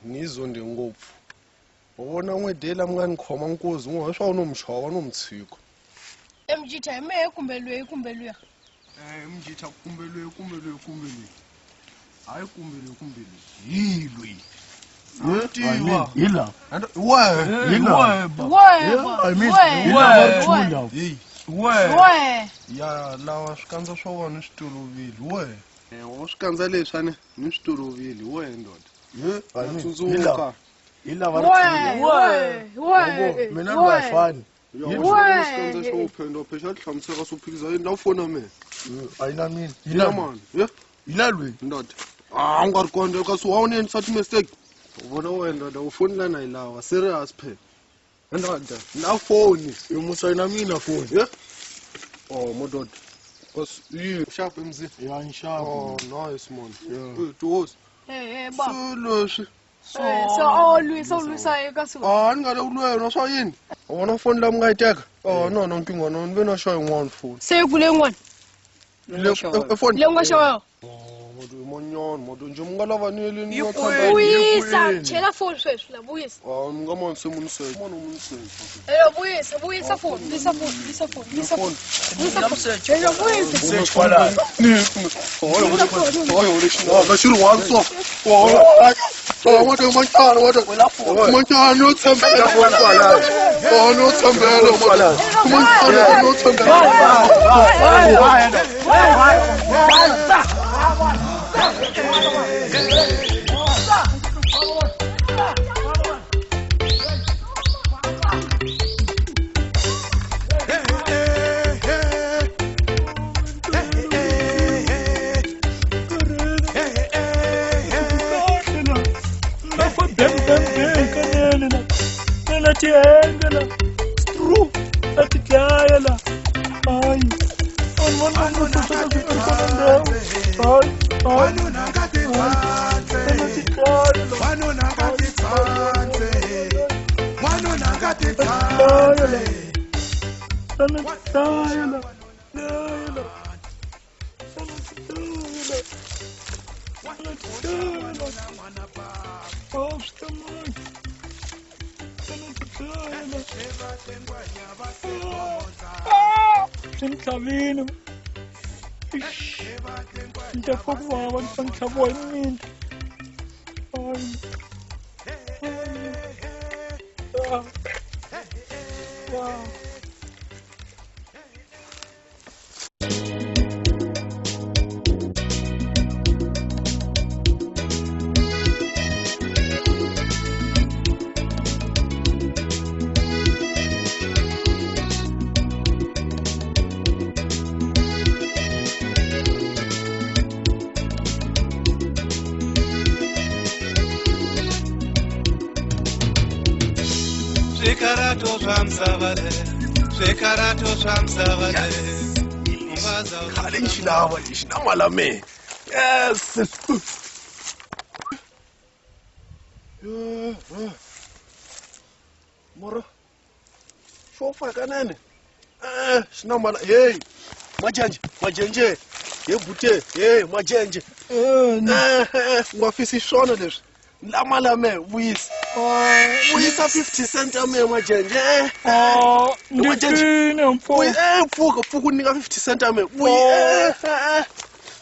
ni zonde ngopfu. Wona n'we dela mi nga ni khoma nkuzi n'we swa no muchova no mutshika. Mjitha hi mehe kumbe lweyi kumbe luya. Mjitha kumbe lweyi kumbe lweyi kumbe lweyi. Hayi kumbe lweyi kumbe lweyi. Hi lweyi. Hi lawa. Hi lawa. I mean, hi lawa ritshuri lawa. Ya lawa swikandza swa wona swi tolovile we. Wa swikandza leswi ni swi tolovile we ndoda. I mean, Tsundzuka. Hi lawa ritshuri. Mina ni wa fani. Ya swikandza xo phenda phesha hlamusela swo phikisa yini la fona mina. A yi na mina. Hi na mani? Ye? Hi na lweyi. Ndoda. Ah, u nga ri kona kasi wa wona endlisa ti-mistake. U vona wena ndoda u foni lana hi lawa serious phela. Ndoda, na foni. I musa yi na mina foni. Ye? Oh, madoda. Kasi yi sharp mzi. Ya ni sharp. Oh, nice man. Yeah. Tihosi. Eh ba. So leswi. So a lwisa u lwisa eka so. Ah, ni nga le ku lwena swa yini? U vona foni leyi mi nga yi teka? Oh, no no nkingha no ni ve na xa yin'wana foni. Se ku le yin'wana. Le foni. Le nga xa. Manyana moto nje mi nga lava ni yeleni Yi vuyisa, chela foni sweswi la vuyisa. Ah, mi nga mani se munhu se. Mani munhu se. Elo vuyisa, vuyisa foni, vuyisa foni, vuyisa foni, vuyisa foni. Vuyisa foni. Elo vuyisa. Search kwala. Ni. Oyo oyo ka xi ri one so. Oh, what a manchana, what a manchana no tshembela kwala. Oh, no tshembela kwala. Manchana no tshembela. Tiengela stru a ti dlaya la hayi Swi ni ta fa ku vava ni fa ni tlhaviwa hi mina. Swikarato swa misava le, swikarato swa misava le. Khale ni xi lava lexi na mala me. Yes. Mara xo fa kanene. Xi na mala. Hey, majenje, majenje. Hey bute, hey majenje. U nga fisi swona leswi. La mala me vuyisa. Vuyisa 50 cent ya me majenje. Majenje. Pfuka pfuka u nyika 50 cent ya me. Vuyi.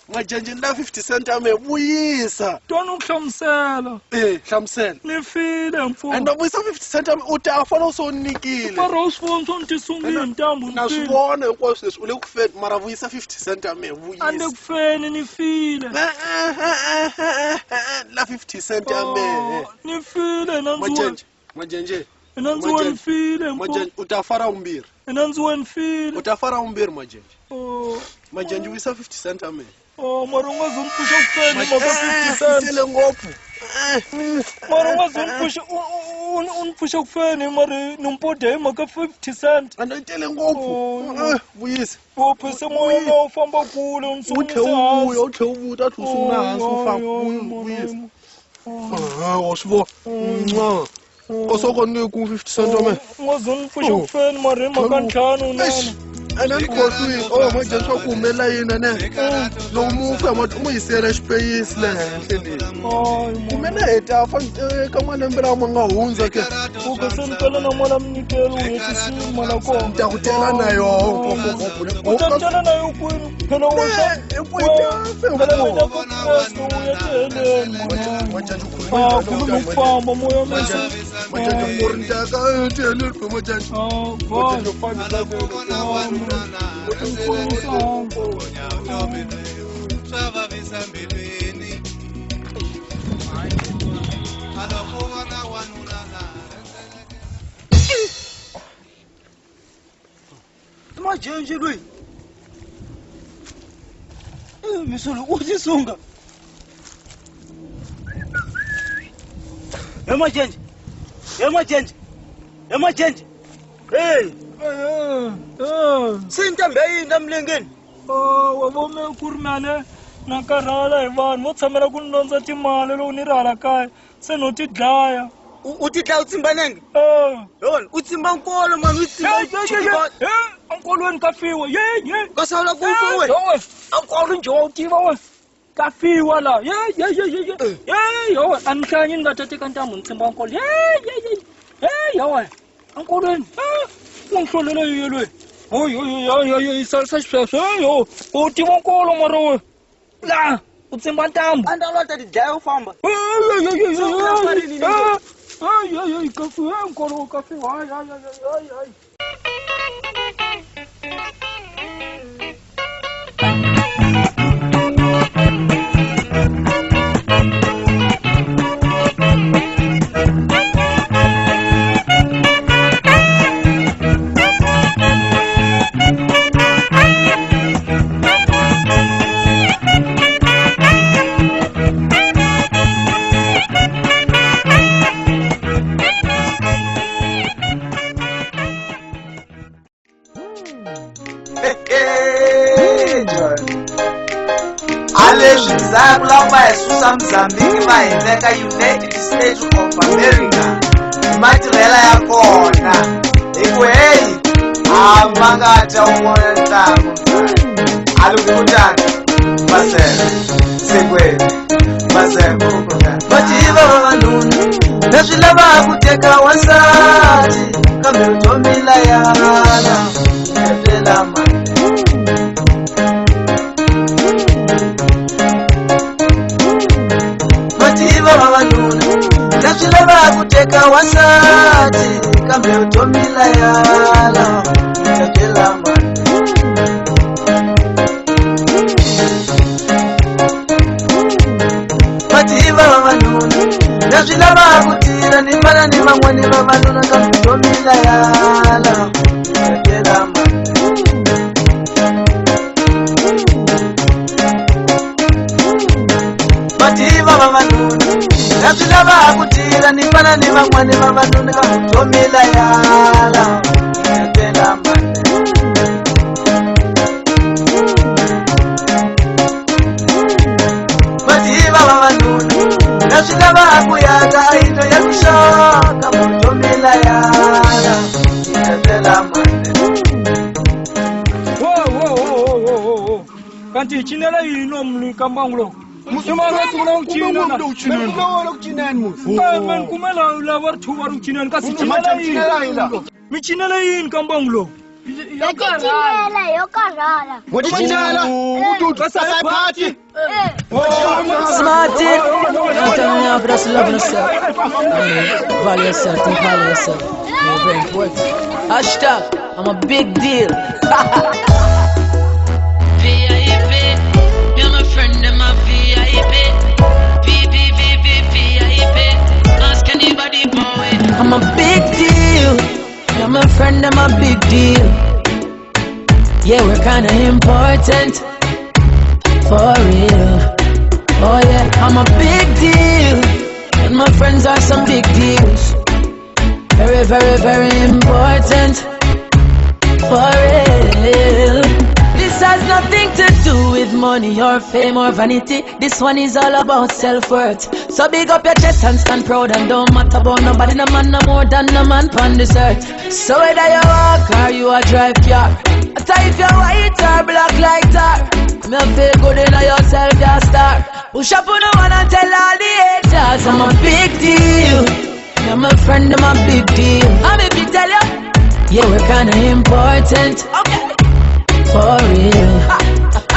Majenje la 50 cent ya me vuyisa. Twana u hlamusela. Hlamusela. Ni file mfumo. And vuyisa 50 cent ya me u ta fana u so nikile. Mara u swi vona swo ni tisungile ntambu. Na swi vona hinkwaswo leswi u le ku feni mara vuyisa 50 cent ya me vuyisa. A ni ku feni ni file. La 50 cent ya me. Ni file na Majenje. Majenje. Ina ndzi wa ni file Majenje u ta fara vumbirhi. Ina ndzi wa ni file. U ta fara vumbirhi majenje. Majenje vuyisa 50 cent ya me. Mara u nga zo ni pfuxa ku feni mhaka 50 cent. Tele ngopfu. Mara u nga zo ni pfuxa u ni pfuxa ku feni mara ni mpoda hi mhaka 50 cent. A ni tele ngopfu. Vuyisa. U phese moya u famba kule u ni sungisa hansi. U tlhe u vuta tlhe u sungula hansi u famba vuyisa. Wa swi vona. Kosoko ni ku 50 cent ya me. U nga zo ni pfuxa ku feni mara hi mhaka ntlhanu unene. Ene ni khohlwile o majenje swa ku humelela yini ne loko mufi u mu yisela xipeyisi le henhla leyi kumbe na heta fa ka malembe lawa ma nga hundza ke uke se ni tele na mala minyikelo u hetisile mala kona ni ta ku tela na yoho u ta tela na yo kwini phela phela mina ku Kreste u ya tiheleni mona khuluma ku famba moya mese majenje ku ri ni ta ka tiheleni be majenje majenje Majenje loyi misolo u tisunga he majenje he majenje he majenje hey se ntambi ya yini emilengeni wa vome ku ri mane na karhala hi vanhu vo tshamela ku ni londza timali loko ni ri hala kaya se no ti dlaya u ti dlaya u tsimba nenge yona u tsimba nkolo mani u tsimba enkolweni ka fiwa ye ye ka sawula ku fa we ankolo njhe wa wu tiva we ka fiwa la ye ye ye ye ye ye yowe a ni hlanyi ni nga ta teka ntambu ni tsimba nkolo ye ye ye ye yowe ankolweni u ni hlolele yiye loyi oyoyoyoyo salisa xisweswo yo u tiva nkolo mara we la u tsimba ntambu a ni ta lwa ta ti dlaya u famba ka fiwa nkolo ka fiwa hayi hayi hayi hayi. Mozambique va hi veka United States of America hi matirhela ya kona hi ku heyi a va nga dya wun'wana ntlangu a li kutani maseve sikwenu maseve va tiva vavanuna leswi lavaka ku teka wansati kambe vutomi layana byela mani vavanuna leswi lavaka ku teka wansati kambe vutomi layala ta byela mani va tiva vavanuna leswi lavaka ku tirha ni fana ni van'wani vavanuna kambe vutomi layala ta byela mani va vavanuna leswi lavaka ku tirha ni fana ni van'wani vavanuna ka vutomi layala ta byela mani va tiva vavanuna leswi lavaka ku yaka a yindlu ya vuxaka vutomi layala ta byela mani. Kanti hi cinela yini omlu ka mbangu lowu? Kumela lava ri thuva ri cinela kasi cinela yini? Mi cinela yini ka mbangu lowu? Yo karhala, yo karhala. Smarty, tell me how to love yourself. Value yourself, think value yourself. You're very important. Hashtag, I'm a big deal. VIP, you're my friend, I'm a VIP. V, V, V, V, VIP. Ask anybody, boy. I'm a big deal. You're my friend, I'm a big deal. Yeah, we're kinda important. For real. Oh yeah, I'm a big deal. And my friends are some big deals. Very, very, very important. For real. This has nothing to do with money or fame or vanity. This one is all about self-worth. So big up your chest and stand proud. And don't matter about nobody, no man no more than no man pon this earth. So whether you walk or you a drive car, I tell if you're white or black like tar. Me feel good in yourself, you're star. Push up on the one and tell all the haters I'm a big deal. You're my friend, I'm a big deal. I'm a big tell you. Yeah, we're kinda important. Okay. For real.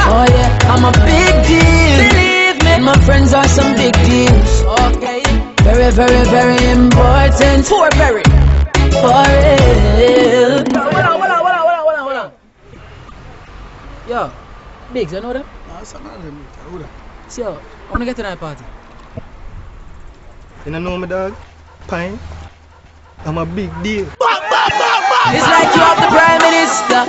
Oh yeah, I'm a big deal. Believe me, my friends are some big deals. Okay. Very, very, very important. For very. For real. Hold on, hold on, hold on, hold on, hold on. Yo, Biggs, you know them? See, I wanna get to that party. You don't know me, dog? Pine? I'm a big deal. It's like you have the Prime Minister,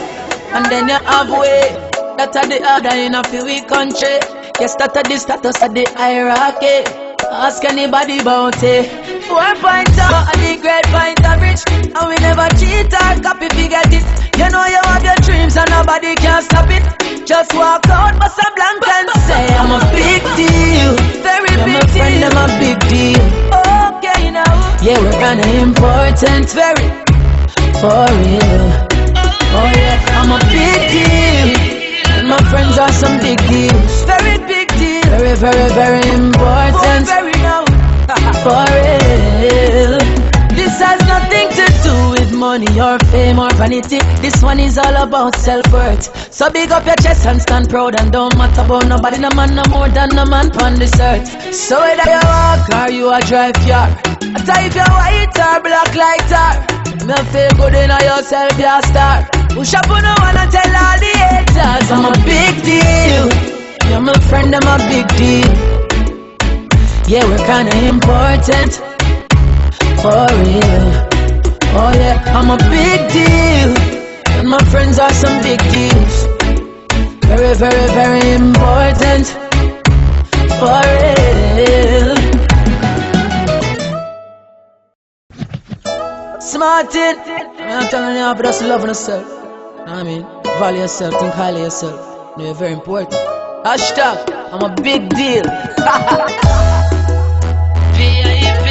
and then you have way. That are the order in a few week country. Yes, that are the status of the hierarchy. Ask anybody about it. 4 points out of the great point of rich. And we never cheat or copy if you get it. You know you have your dreams and nobody can stop it. Just walk out, bust a blank and say I'm a big deal. Very big deal. Friend, I'm a big deal. Okay now. Yeah, we're kinda important. Very. For real. Oh yeah, I'm a big deal. And my friends are some big deals. Very big deal. Very, very, very important. Very now. For real. This has nothing to do with money or fame or vanity. This one is all about self-worth. So big up your chest and stand proud. And don't matter about nobody, no man, no more than no man on this earth. So whether you walk or you a drive car, I tell if you're white or black like tar. Me feel good in yourself, you're a star. Push up on the one and tell all the haters I'm a big deal. You're my friend, I'm a big deal. Yeah, we're kinda important. For real. Oh yeah, I'm a big deal. And my friends are some big deals. Very, very, very important. For real. Smartin'. I'm telling you, just loving yourself. Know what I mean? Value yourself, think highly of yourself. You know, you're very important. Hashtag, I'm a big deal. VIP,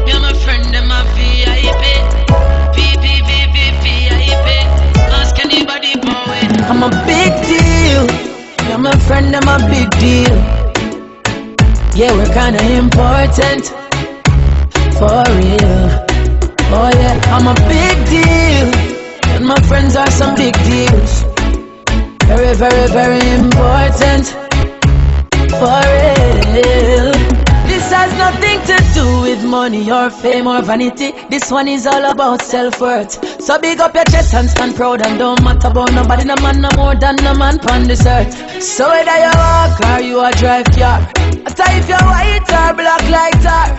you're my friend, I'm a VIP. V, V, V, V, VIP. Ask anybody about it. I'm a big deal. You're my friend, I'm a big deal. Yeah, we're kinda important. For real. Oh yeah, I'm a big deal. And my friends are some big deals. Very, very, very important. For real. This has nothing to do with money or fame or vanity. This one is all about self-worth. So big up your chest and stand proud. And don't matter about nobody, no man, no more than no man on this earth. So whether you walk or you a drive car, I tell if you're white or black like tar.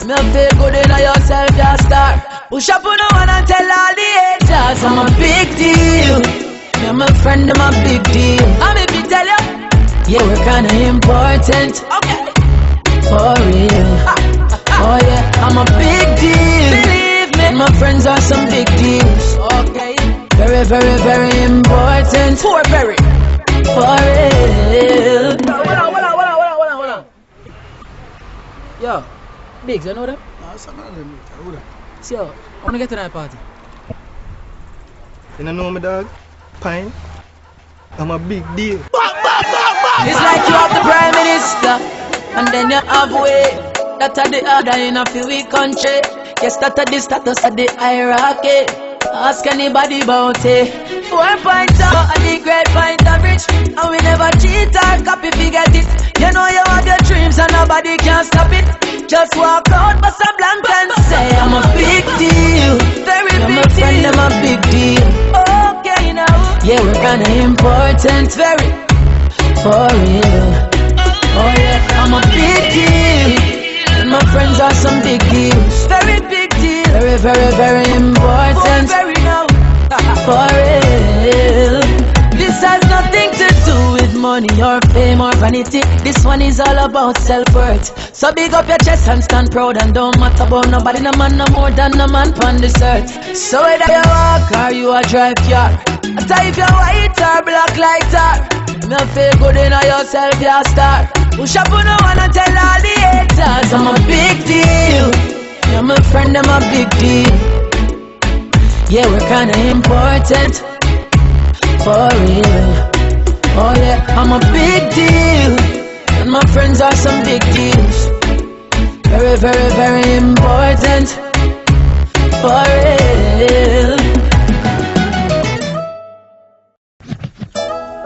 Me feel good in yourself, you're a star. Push up on the one and tell all the haters I'm a big deal. You're my friend, I'm a big deal. I'm a big tell you. Yeah, we're kinda important. Okay. For real. Oh yeah, I'm a big deal. Believe me, my friends are some big deals. Okay. Very, very, very important. For very. For real. Hold on, hold on, hold on, hold on, hold on. Yo. Biggs, you know them? See, I wanna get to that party. You don't know me, dog? Pine? I'm a big deal. It's like you have the Prime Minister, and then you have way. That are the order in a few week country. Yes, that are the status of the hierarchy. Ask anybody about it. 4 points out of the great point of rich. And we never cheat or copy if you get it. You know you have your dreams and nobody can stop it. Just walk out, bust a blank and say I'm a big deal. Very big deal. Friend, I'm a big deal. Okay now. Yeah, we're kinda important. Very. For real. Oh yeah, I'm a big deal. And my friends are some big deals. Very big deal. Very, very, very important. Very now. For real. This has nothing to do with money or fame or vanity. This one is all about self-worth. So big up your chest and stand proud. And don't matter about nobody, no man, no more than no man on this earth. So whether you walk or you a drive car, I tell if you're white or black like tar. Me feel good in yourself, you're a star. Push up on the one and tell all the haters I'm a big deal. You're my friend, I'm a big deal. Yeah, we're kinda important. For real. Oh yeah, I'm a big deal. And my friends are some big deals. Very, very, very important. For real.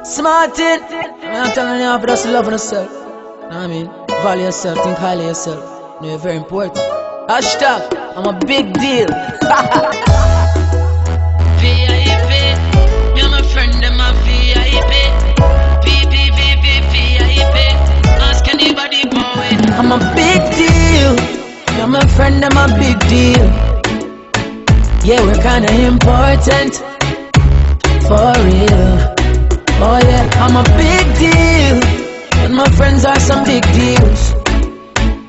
Smartin', I'm telling you, just love yourself. Know what I mean? Value yourself, think highly of yourself. You know, you're very important. Hashtag, I'm a big deal. VIP, me and my friend them a VIP. V V V V VIP. Ask anybody about it. I'm a big deal. Me and my friend them a big deal. Yeah, we're kinda important. For real. Oh yeah, I'm a big deal. And my friends are some big deals.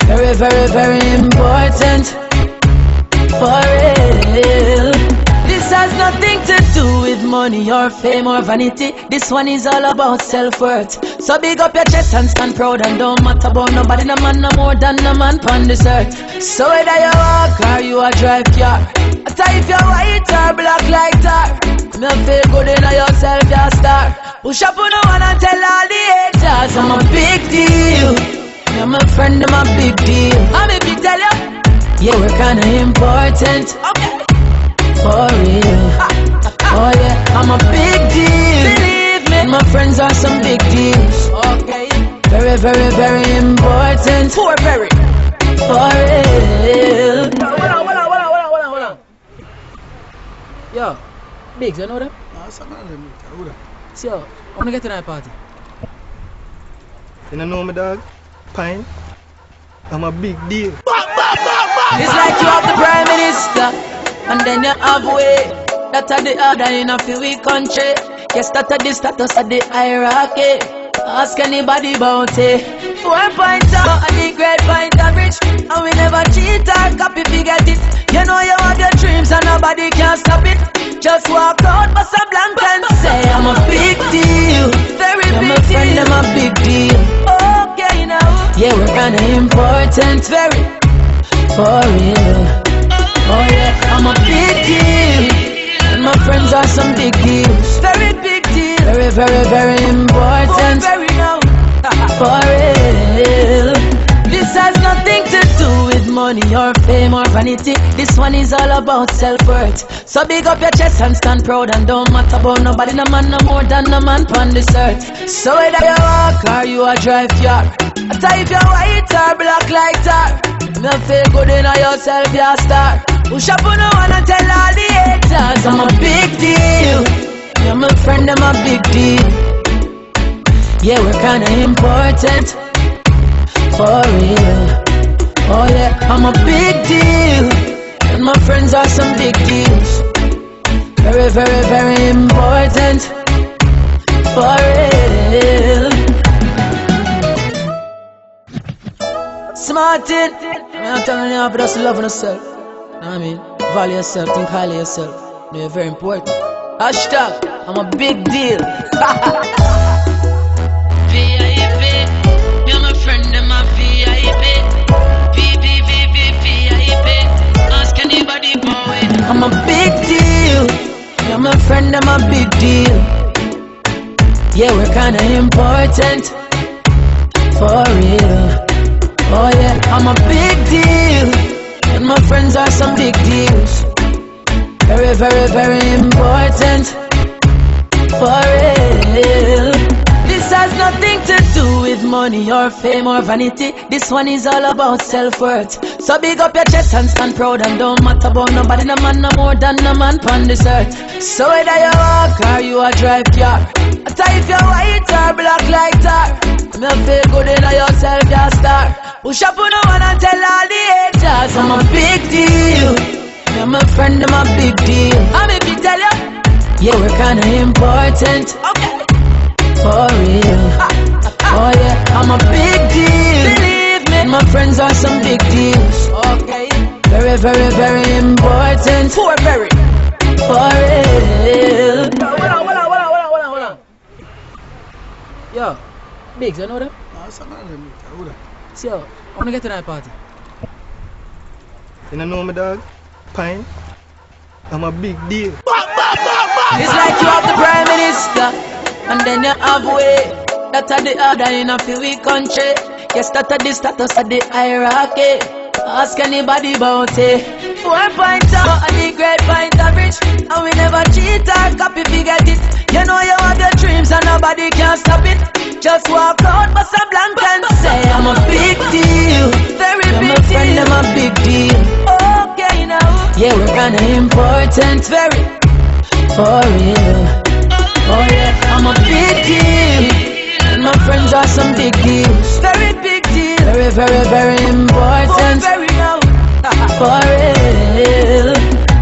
Very, very, very important. For real. This has nothing to do with money or fame or vanity. This one is all about self-worth. So big up your chest and stand proud. And don't matter about nobody, no man, no more than no man pon this earth. So whether you walk or you a drive car, after if you're white or black like tar, me feel good in yourself, you're a star. Push up on the one and tell all the haters I'm a big deal. Me and my friend, I'm a big deal. I'm a big tell you. Yeah, we're kinda important. Okay. For real. Oh yeah, I'm a big deal. Believe me. My friends are some big deals. Okay. Very, very, very important. For very. For real. Hold on. Yo, Biggs, you know them? See, I wanna get to that party. You don't know me, dog? Pine. I'm a big deal. It's like you have the prime minister, and then you have way. That are the order in a few week country. Yes, that are the status of the hierarchy. Ask anybody about it. 4 points out and the great point average. And we never cheat or copy if you get it. You know you have your dreams and nobody can stop it. Just walk out, bust a blank and say I'm a big deal. Very big deal. Friend, I'm a big deal. Okay now. Yeah, we're kinda important. Very. For real. Oh yeah, I'm a big deal. And my friends are some big deals. Very big deal. Very, very, very important. Oh, very now. For real. This has nothing to do with money or fame or vanity. This one is all about self-worth. So big up your chest and stand proud. And don't matter about nobody, no man, no more than no man pon this earth. So whether you walk or you a drive car, after if you're white or black like tar, me feel good in yourself, you're a star. Push up on the one and tell all the haters I'm a big deal. Yeah, my friend, I'm a big deal. Yeah, we're kinda important. For real. Oh yeah, I'm a big deal. And my friends are some big deals. Very, very, very important. For real. Smartin', I'm telling you, just love yourself. Know what I mean? Value yourself, think highly of yourself. You know, you're very important. Hashtag, I'm a big deal. VIP, me and my friend, them a VIP. V V V V VIP. Ask anybody about it. I'm a big deal. Me and my friend, I'm a big deal. Yeah, we're kinda important. For real. Oh yeah, I'm a big deal. And my friends are some big deals. Very, very, very important. For real. This has nothing to do with money or fame or vanity. This one is all about self-worth. So big up your chest and stand proud. And don't matter about nobody, no man, no more than no man pon this earth. So whether you walk or you a drive car, after if you're white or black like tar, me feel good in yourself, you're a star. Push up on the one and tell all the haters I'm a big deal. Me and my friend, I'm a big deal. I'm a big tell you. Yeah, we're kinda important. Okay. For real. Oh yeah, I'm a big deal. Believe me. My friends are some big deals. Okay. Very, very, very important. For very. For real. Hold on. Yo, Biggs, you know them? See, I wanna get to that party. You don't know me, dog? Pine. I'm a big deal. It's like you have the prime minister, and then you have way. That are the order in a few week country. Yes, that are the status of the hierarchy. Ask anybody about it. 4 point out and the great point average. And we never cheat or copy, we get it. You know you have your dreams and nobody can stop it. Just walk out, bust a blank and say I'm a big deal. Very big deal. Friend, I'm a big deal. Okay now. Yeah, we're kinda important. Very. For real. Oh yeah, I'm a big deal. And my friends are some big deals. Very big deal. Very, very, very important. Very now. For real.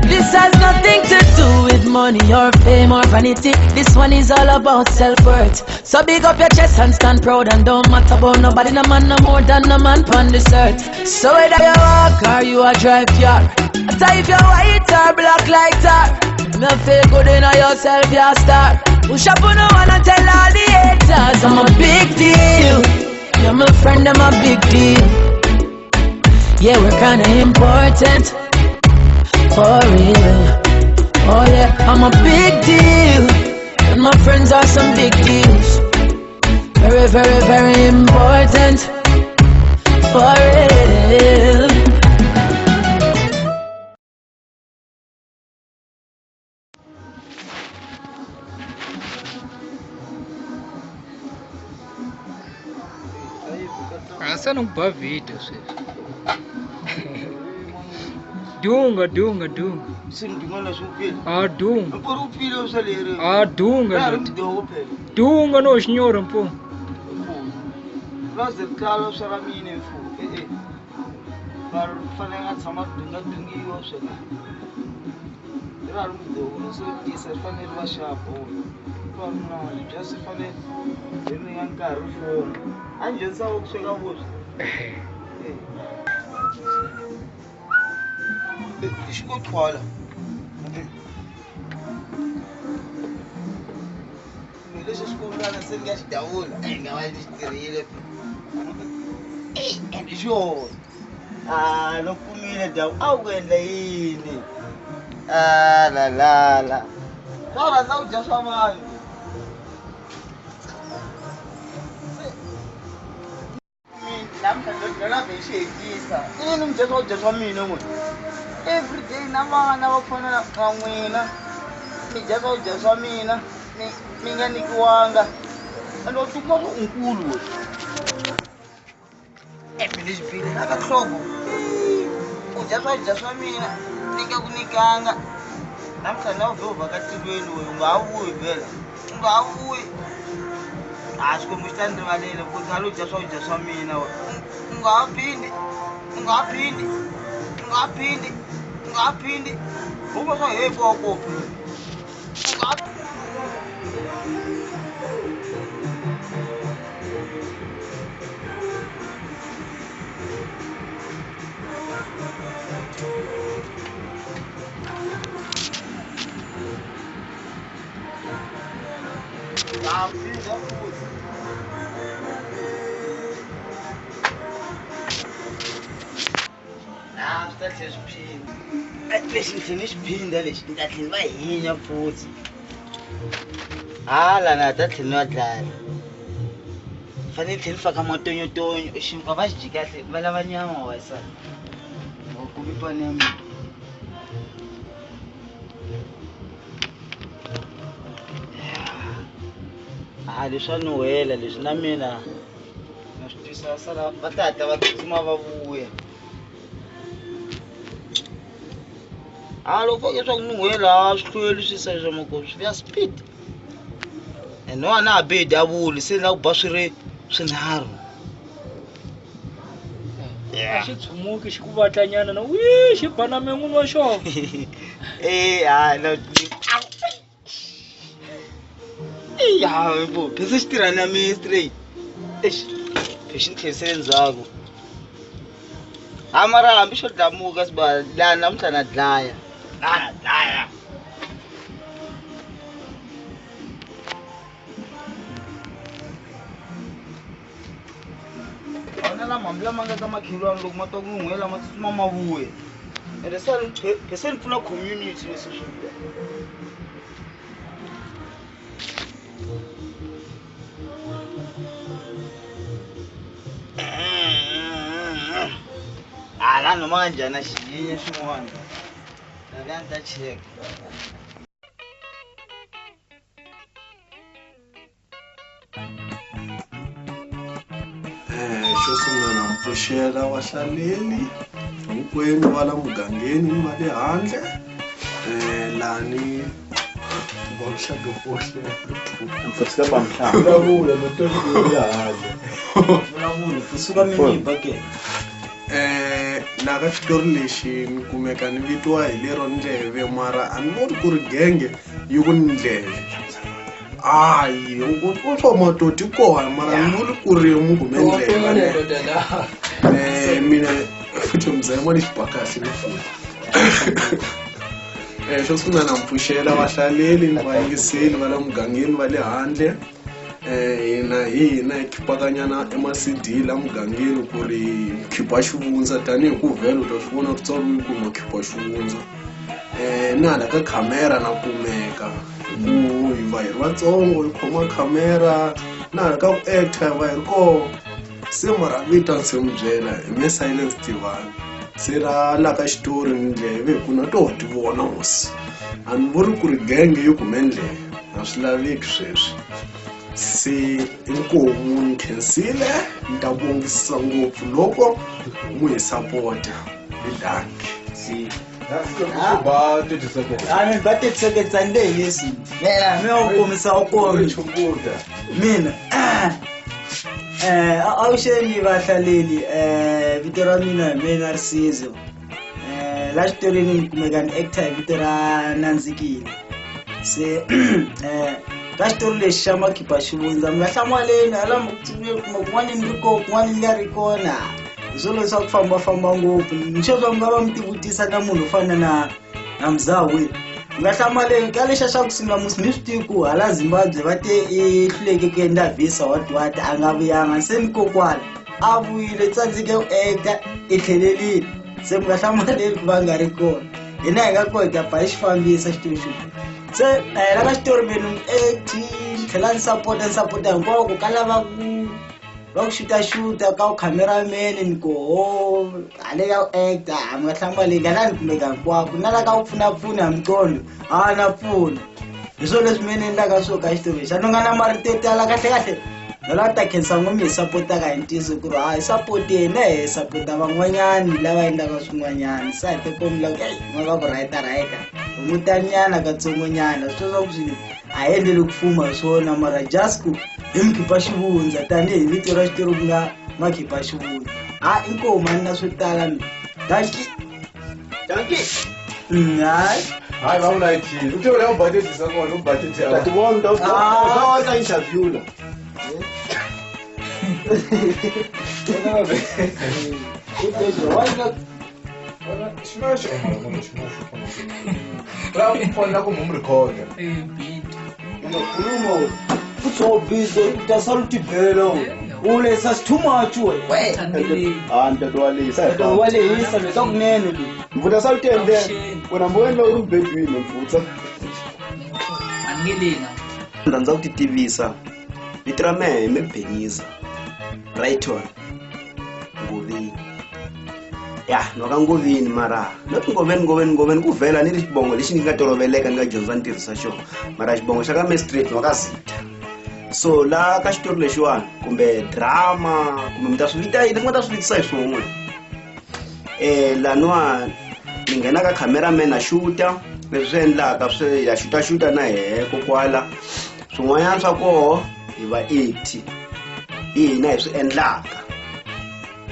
This has nothing to do with money or fame or vanity. This one is all about self-worth. So big up your chest and stand proud. And don't matter about nobody, no man, no more than no man on this earth. So whether you walk or you a drive car, after if you're white or black like tar, me feel good in yourself, you're a star. Push up on no one and tell all the haters I'm a big deal. You're my friend, I'm a big deal. Yeah, we're kinda important. For real. Oh yeah, I'm a big deal. And my friends are some big deals. Very, very, very important. For real. Asa no ba video sweswi. Dunga dunga dunga. Sindinga leswi u pfile. A dunga. Mpori u pfile swa leri. A dunga. Dunga no xinyoro mpo. Razi tlalo swa ra mina mfu. Eh eh. Va fanele a tshama dunga dungiwa swa. Ra ri mudoko so tisa fanele va xapo. Va na just fanele hi ri nga nkarhi fona. A ndzi ku sweka vuswa. Xikothwala. Lexi xikolwana se ni nga xi dawula nga va ni xi tirhile and xona a no kumile dawu a wu ku endla yini a la la la swa rhandza ku dya swa vanhu namuntlha ndona vhe xi hetisa i ni mi dya swakudya swa mina n'wina every day na vana va ku fana na n'wina mi dya swakudya swa mina mi nga nyikiwanga and wa swi kuma swo unkulu we epe lexi bile na ka nhloko u dya swakudya swa mina ni nga ku nyikanga namuntlha na u vhe u vhakatilweni we u nga ha vuyi vhela u nga ha vuyi a xikwembu xi ta ni rivalela ku khale u dya swakudya swa mina we u nga ha phindi u nga ha phindi u nga ha phindi u nga ha phindi huma swa hekoko u nga ha lexi ni tlhela ni xi phinda lexi ni ta tlhela va hinya futhi hala na ta tlhela ni va dlaya fanele ni tlhela ni faka matonyotonyo xinkwa va xi dyi kahle va lava nyama wa sa wa kumi pani ya mina a leswi swa nuhela leswi na mina na swi twisa sala va ta hatla va tsutsuma va vuya a loko fake swa ku nuhela swi hlweli swi sa swa mako swi vuya speed and no na ha bi davuli se na ku ba swi ri swinharhu a xi tshumuki xi ku vatlanyana na wi xi ba na men'wini wa xona e ha no ya bo phese xi tirha na mina straight exi phexi ni tlherisele ndzhaku a mara hambi xo dlamuka swi ba laha namuntlha na dlaya na dlaya a na hambi lama nga ka makhelwani loko ma twa ku nuhela ma tsutsuma ma vuya ende se ni pfuna community leswi swi Lano manje na xiyinye xin'wana. Na ta check. Xo sungula na mpfuxela vahlaleli hinkwenu va la mugangeni ni va le handle lani laha ka xitori lexi ni kumeka ni vitiwa hi lero ndleve mara a ni voni ku ri genge yi ku ni ndleve hayi u swo matoti kona mara ni voni ku ri mu kume ndleve mina futhi mzayimo ni xiba kahle ni futhi xo sungula na mpfuxela vahlaleli ni vayingiseli va le mugangeni va le handle hina hi hina hi khipakanyana ema-CD la mugangeni ku ri khipa xivundza tanihi ku vhele u ta swi vona ku tsariwe ku ma khipa xivundza na hala ka khamera na kumeka ku hi va hi ri vatsongo hi khoma khamera na hala ka ku actor hi va hi ri koho se mara vita se mi byela hi me Silence Tivani se ra la ka xitori ni ndleve hi ku na toho ti vona hosi a ni vuri ku ri genge yi kume ndleve a swi laveki sweswi se inkomu ni khensile ni ta vongisisa ngopfu loko mu hi sapota hi danki ba 30 seconds. I ba 30 seconds and then yes. Mina mi u komisa u komi. Mina awuxeni vahlaleli vito ra mina hi mina Risizo. La xitorweni ni kumeka ni actor hi vito ra Nandzikile. Se ka xitori lexi xa Makhipa Xivundza mi nga hlamaleni hala kuma kun'wana ni ri kona kun'wana ni nga ri kona. Hi swilo swa ku fambafamba ngopfu ni swo mi nga va mi tivutisa na munhu wo fana na Mzawi. Mi nga hlamaleni ka lexa xa ku sungula musi mi swi tivi ku hala Zimbabwe va te i hluleke ku endla visa what a nga vuyanga se ni kokwala a vuyile tsandzeke ku actor i tlhelelile se mi nga hlamaleni ku va nga ri kona hina hi nga kota ba hi xi fambisa xitori xo se la ka xitori menu ni acti ni tlhela ni sapota hinkwako ka lava ku va ku xuta ka cameraman ni koho hale ka ku actor mi nga hlamaleni la ni kumeka hinkwako na la ka ku pfunapfuna hi miqondo a na pfuna hi swona leswi mina ni endlaka swo ka xitori lexi a ni nga na marito yo tala kahle kahle na la ta khensa ngo mi hi sapotaka hi ntiyiso ku ri ha hi sapoteni hi sapota van'wanyani lava endlaka swin'wanyana se a hi ta kombela ku eyi ma va ku rhayita hungutanyana katsongonyana swo swa ku swi a hi endleli ku fuma hi swona mara just ku hi Mkhipa Xivundza tanihi vito ra xitori ku nga Makhipa Xivundza ha inkomu a ni na swo tala mina danki danki hayi hayi va vula yithini u tiva u budget sa kona u budget ya ti vona ta ta interview la Rhandza ku ti tivisa vito ra mehe hi Mebeniza Brighton Ngoveni ya ni wa ka Ngoveni mara not Ngoveni ku vhela ni ri xibongo lexi ni nga toloveleka ni nga dyondza ni tirhisa xona mara xibongo xa ka me straight ni wa ka Zitha so la ka xitori lexiwani kumbe drama kumbe mi ta swi vita yini mi nga ta swi vitisa hi swin'we laniwa ni nghena ka cameraman na xuta leswi swi endlaka swi ya xutaxuta na hehe kokwala swin'wanyana swa koho hi va 80 hi hina hi swi endlaka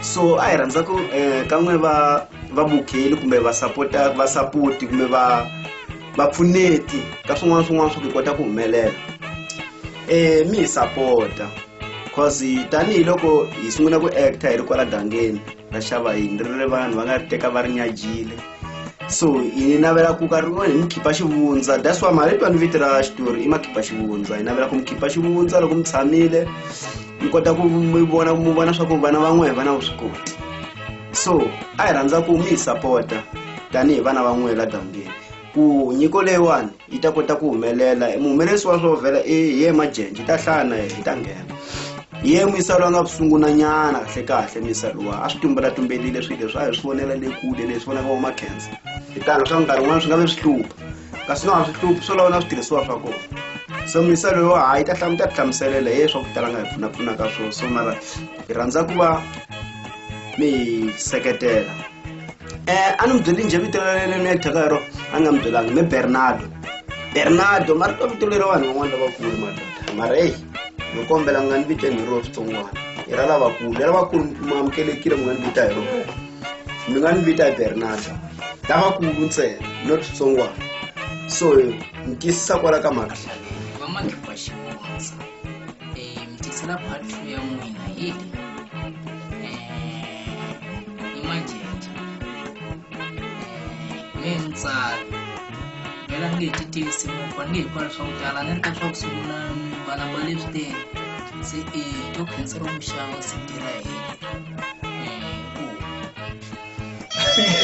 so a hi rhandza ku kan'we va vabukheli kumbe va sapota va sapoti kumbe va vapfuneti ka swin'wana swin'wana swa ku hi kota ku humelela mi hi sapota cause tanihiloko hi sungula ku actor hi ri kwala gangeni ra xava yini ri ri vanhu va nga ri teka va ri nyajile so hi navela ku ka rin'wana hi mi khipa xivundza that's why mali twa ni vito ra xitori i Makhipa Xivundza hi navela ku mi khipa xivundza loko mi tshamile mi kota ku mi vona mi vona swa ku vana van'we va na vuswikoti so a hi rhandza ku mi hi sapota tanihi vana van'we la gangeni ku nyiko leyiwani yi ta kota ku humelela muhumelerisi wa swo vhela i hi ye Majenje yi ta hlaya na yehe yi ta nghena Ye muyisa loyi a nga ku sungunanyana kahle kahle muyisa luwa a swi tumbelatumbelile swilo leswi a hi swi vonela le kule leswi vonaka vo makhensa hi tano swa nkarhi wun'wana swi nga ve swi hlupha kasi no a swi hluphi swo lava na switirhisiwa swa kona. So muyisa loyiwa hayi ta ta hlamuselela hi swa ku tala nga hi pfunapfunaka swona. So mara hi rhandza ku va mi hi seketela. A ni mi byeli njhe vito leri ni thyaka hi rona a ni nga mi byelanga mi Bernardo. Bernardo mara to vito leri vanhu van'wana lavakulu madoda mara eyi ni kombela mi nga ni viteni hi rona switsongwana i ra lavakulu i lavakulu mi amukelekile mi nga ni vita hi rona mi nga ni vita hi Bernardo lavakulu ntsena not switsongwana. So ni tiyisisa kwala ka mhaka va xivundza mi tisela part 2 ya n'wina hi i Majenje me mutsari vhela ni nge hi ti tivisi ngopfu a ni nge hi pfali swa ku tala ni ri ka swa ku sungula mbalambala leswi tele se to khensela ku xava CD ra hina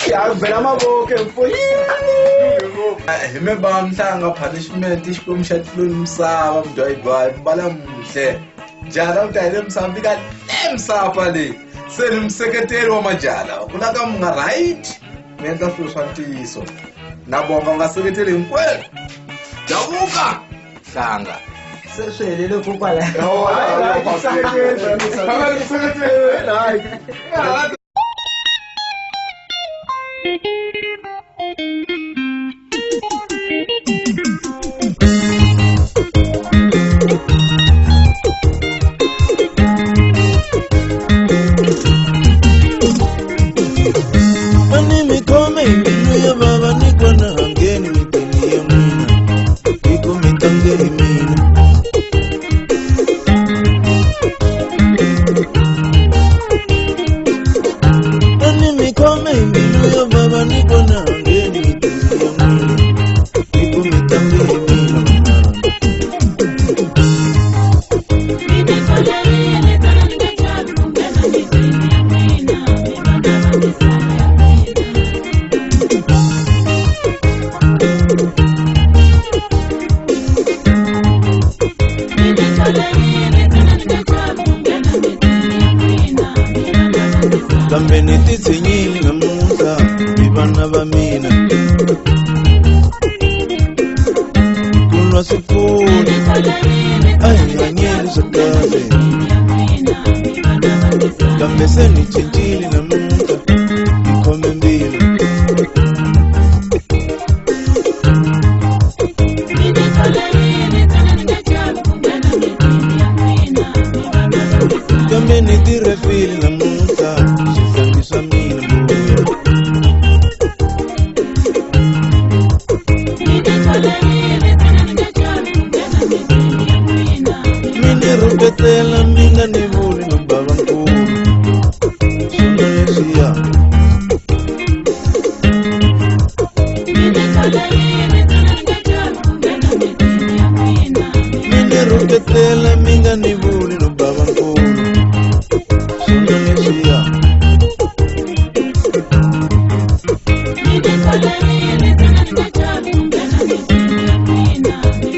ya bela mavoko mfo hi me ba mhlanga punishment xikwembu xa tilweni misava mudwayidwayi mbala muhle jala u ta hi le misava fika le misava leyi se ni museketeri wa majala ku la ka mi nga right mi endla swilo swa ntiyiso na bonga u nga seketeli hinkwenu davuka hlanga se swi helele kokwala. Mani mikome mbilu ya baba nikona hangeni mitini ya mwina iko mitangeni mina Mani mikome mbilu ya baba nikona hangeni mitini ya mwina iko mitangeni mina. Kambe ni titshinyile namuntlha hi vana va mina ku nwa swipfuni a hi hanyeli swa kahle kambe se ni cincile namuntlha hi khome mbilu. Kambe ni tirhefile namuntlha swihlangi swa mina mbuya. Mi ni rhuketela mi nga ni vuli no bava nkulu swona leswiya. Mi ni rhuketela mi nga ni vuli no bava nkulu swona leswiya.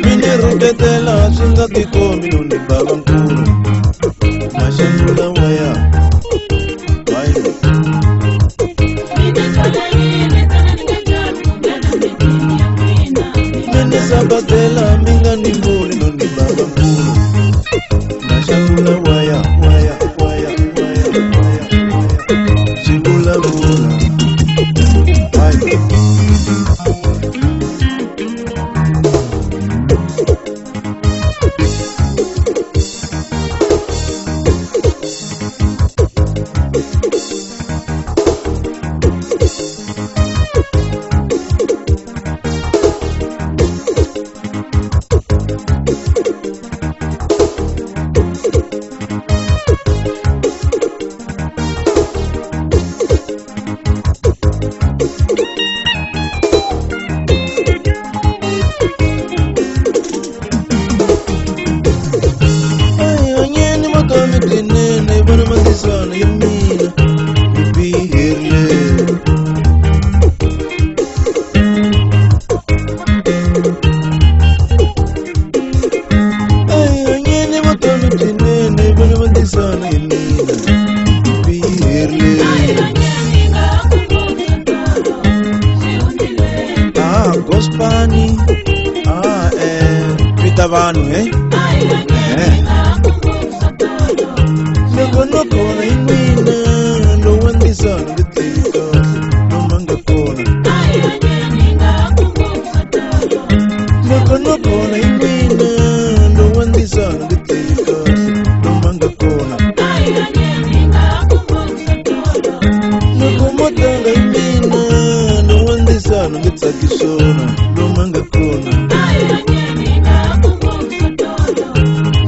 Mi ni rhuketela swi nga tikomi no ni bava nkulu maxangu lawa ya. hlevela vanhu he loko no kona hi n'wina lowa ndisana nge tleli kahle loma nga kona loko no kona hi n'wina lowa ndisana nge tleli kahle loma nga kona loko mo tlanga hi mina lowa ndisana nge tsaki swona loma nga kona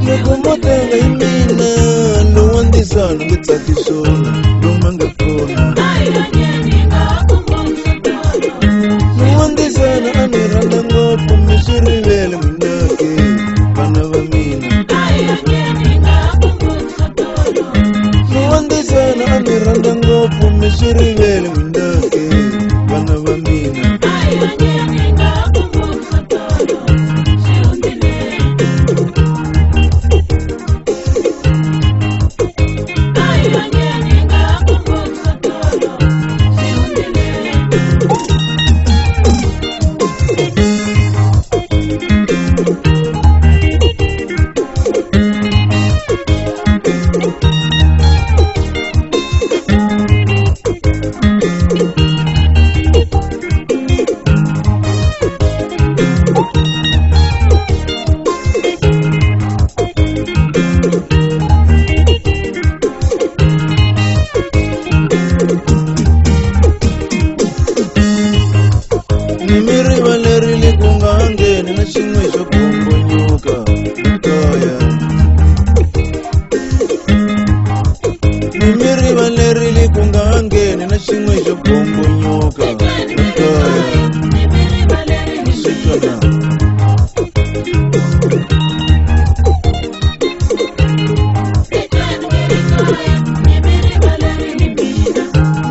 loko mo tlanga hi mina lowa ndisana nge tsaki swona loma nga kona lowa ndisana a ni rhandza ngopfu mi swi rivele n'winake vana va mina lowa ndisana a ni rhandza ngopfu mi swi rivele n'winake vana va mina.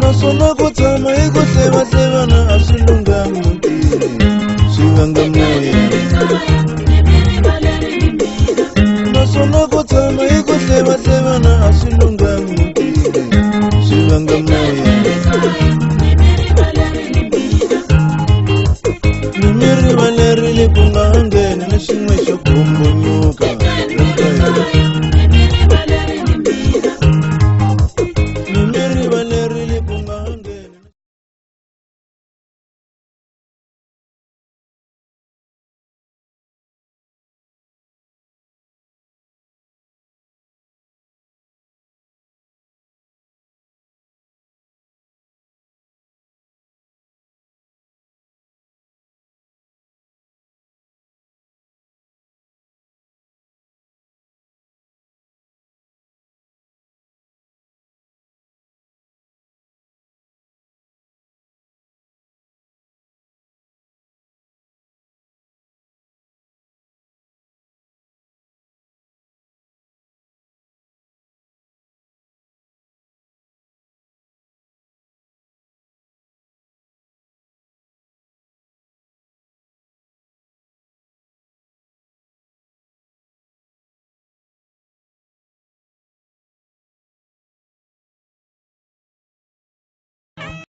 Naswona ku tshama hi ku hlevahlevana a swi lunghanga mutini swi vanga moya.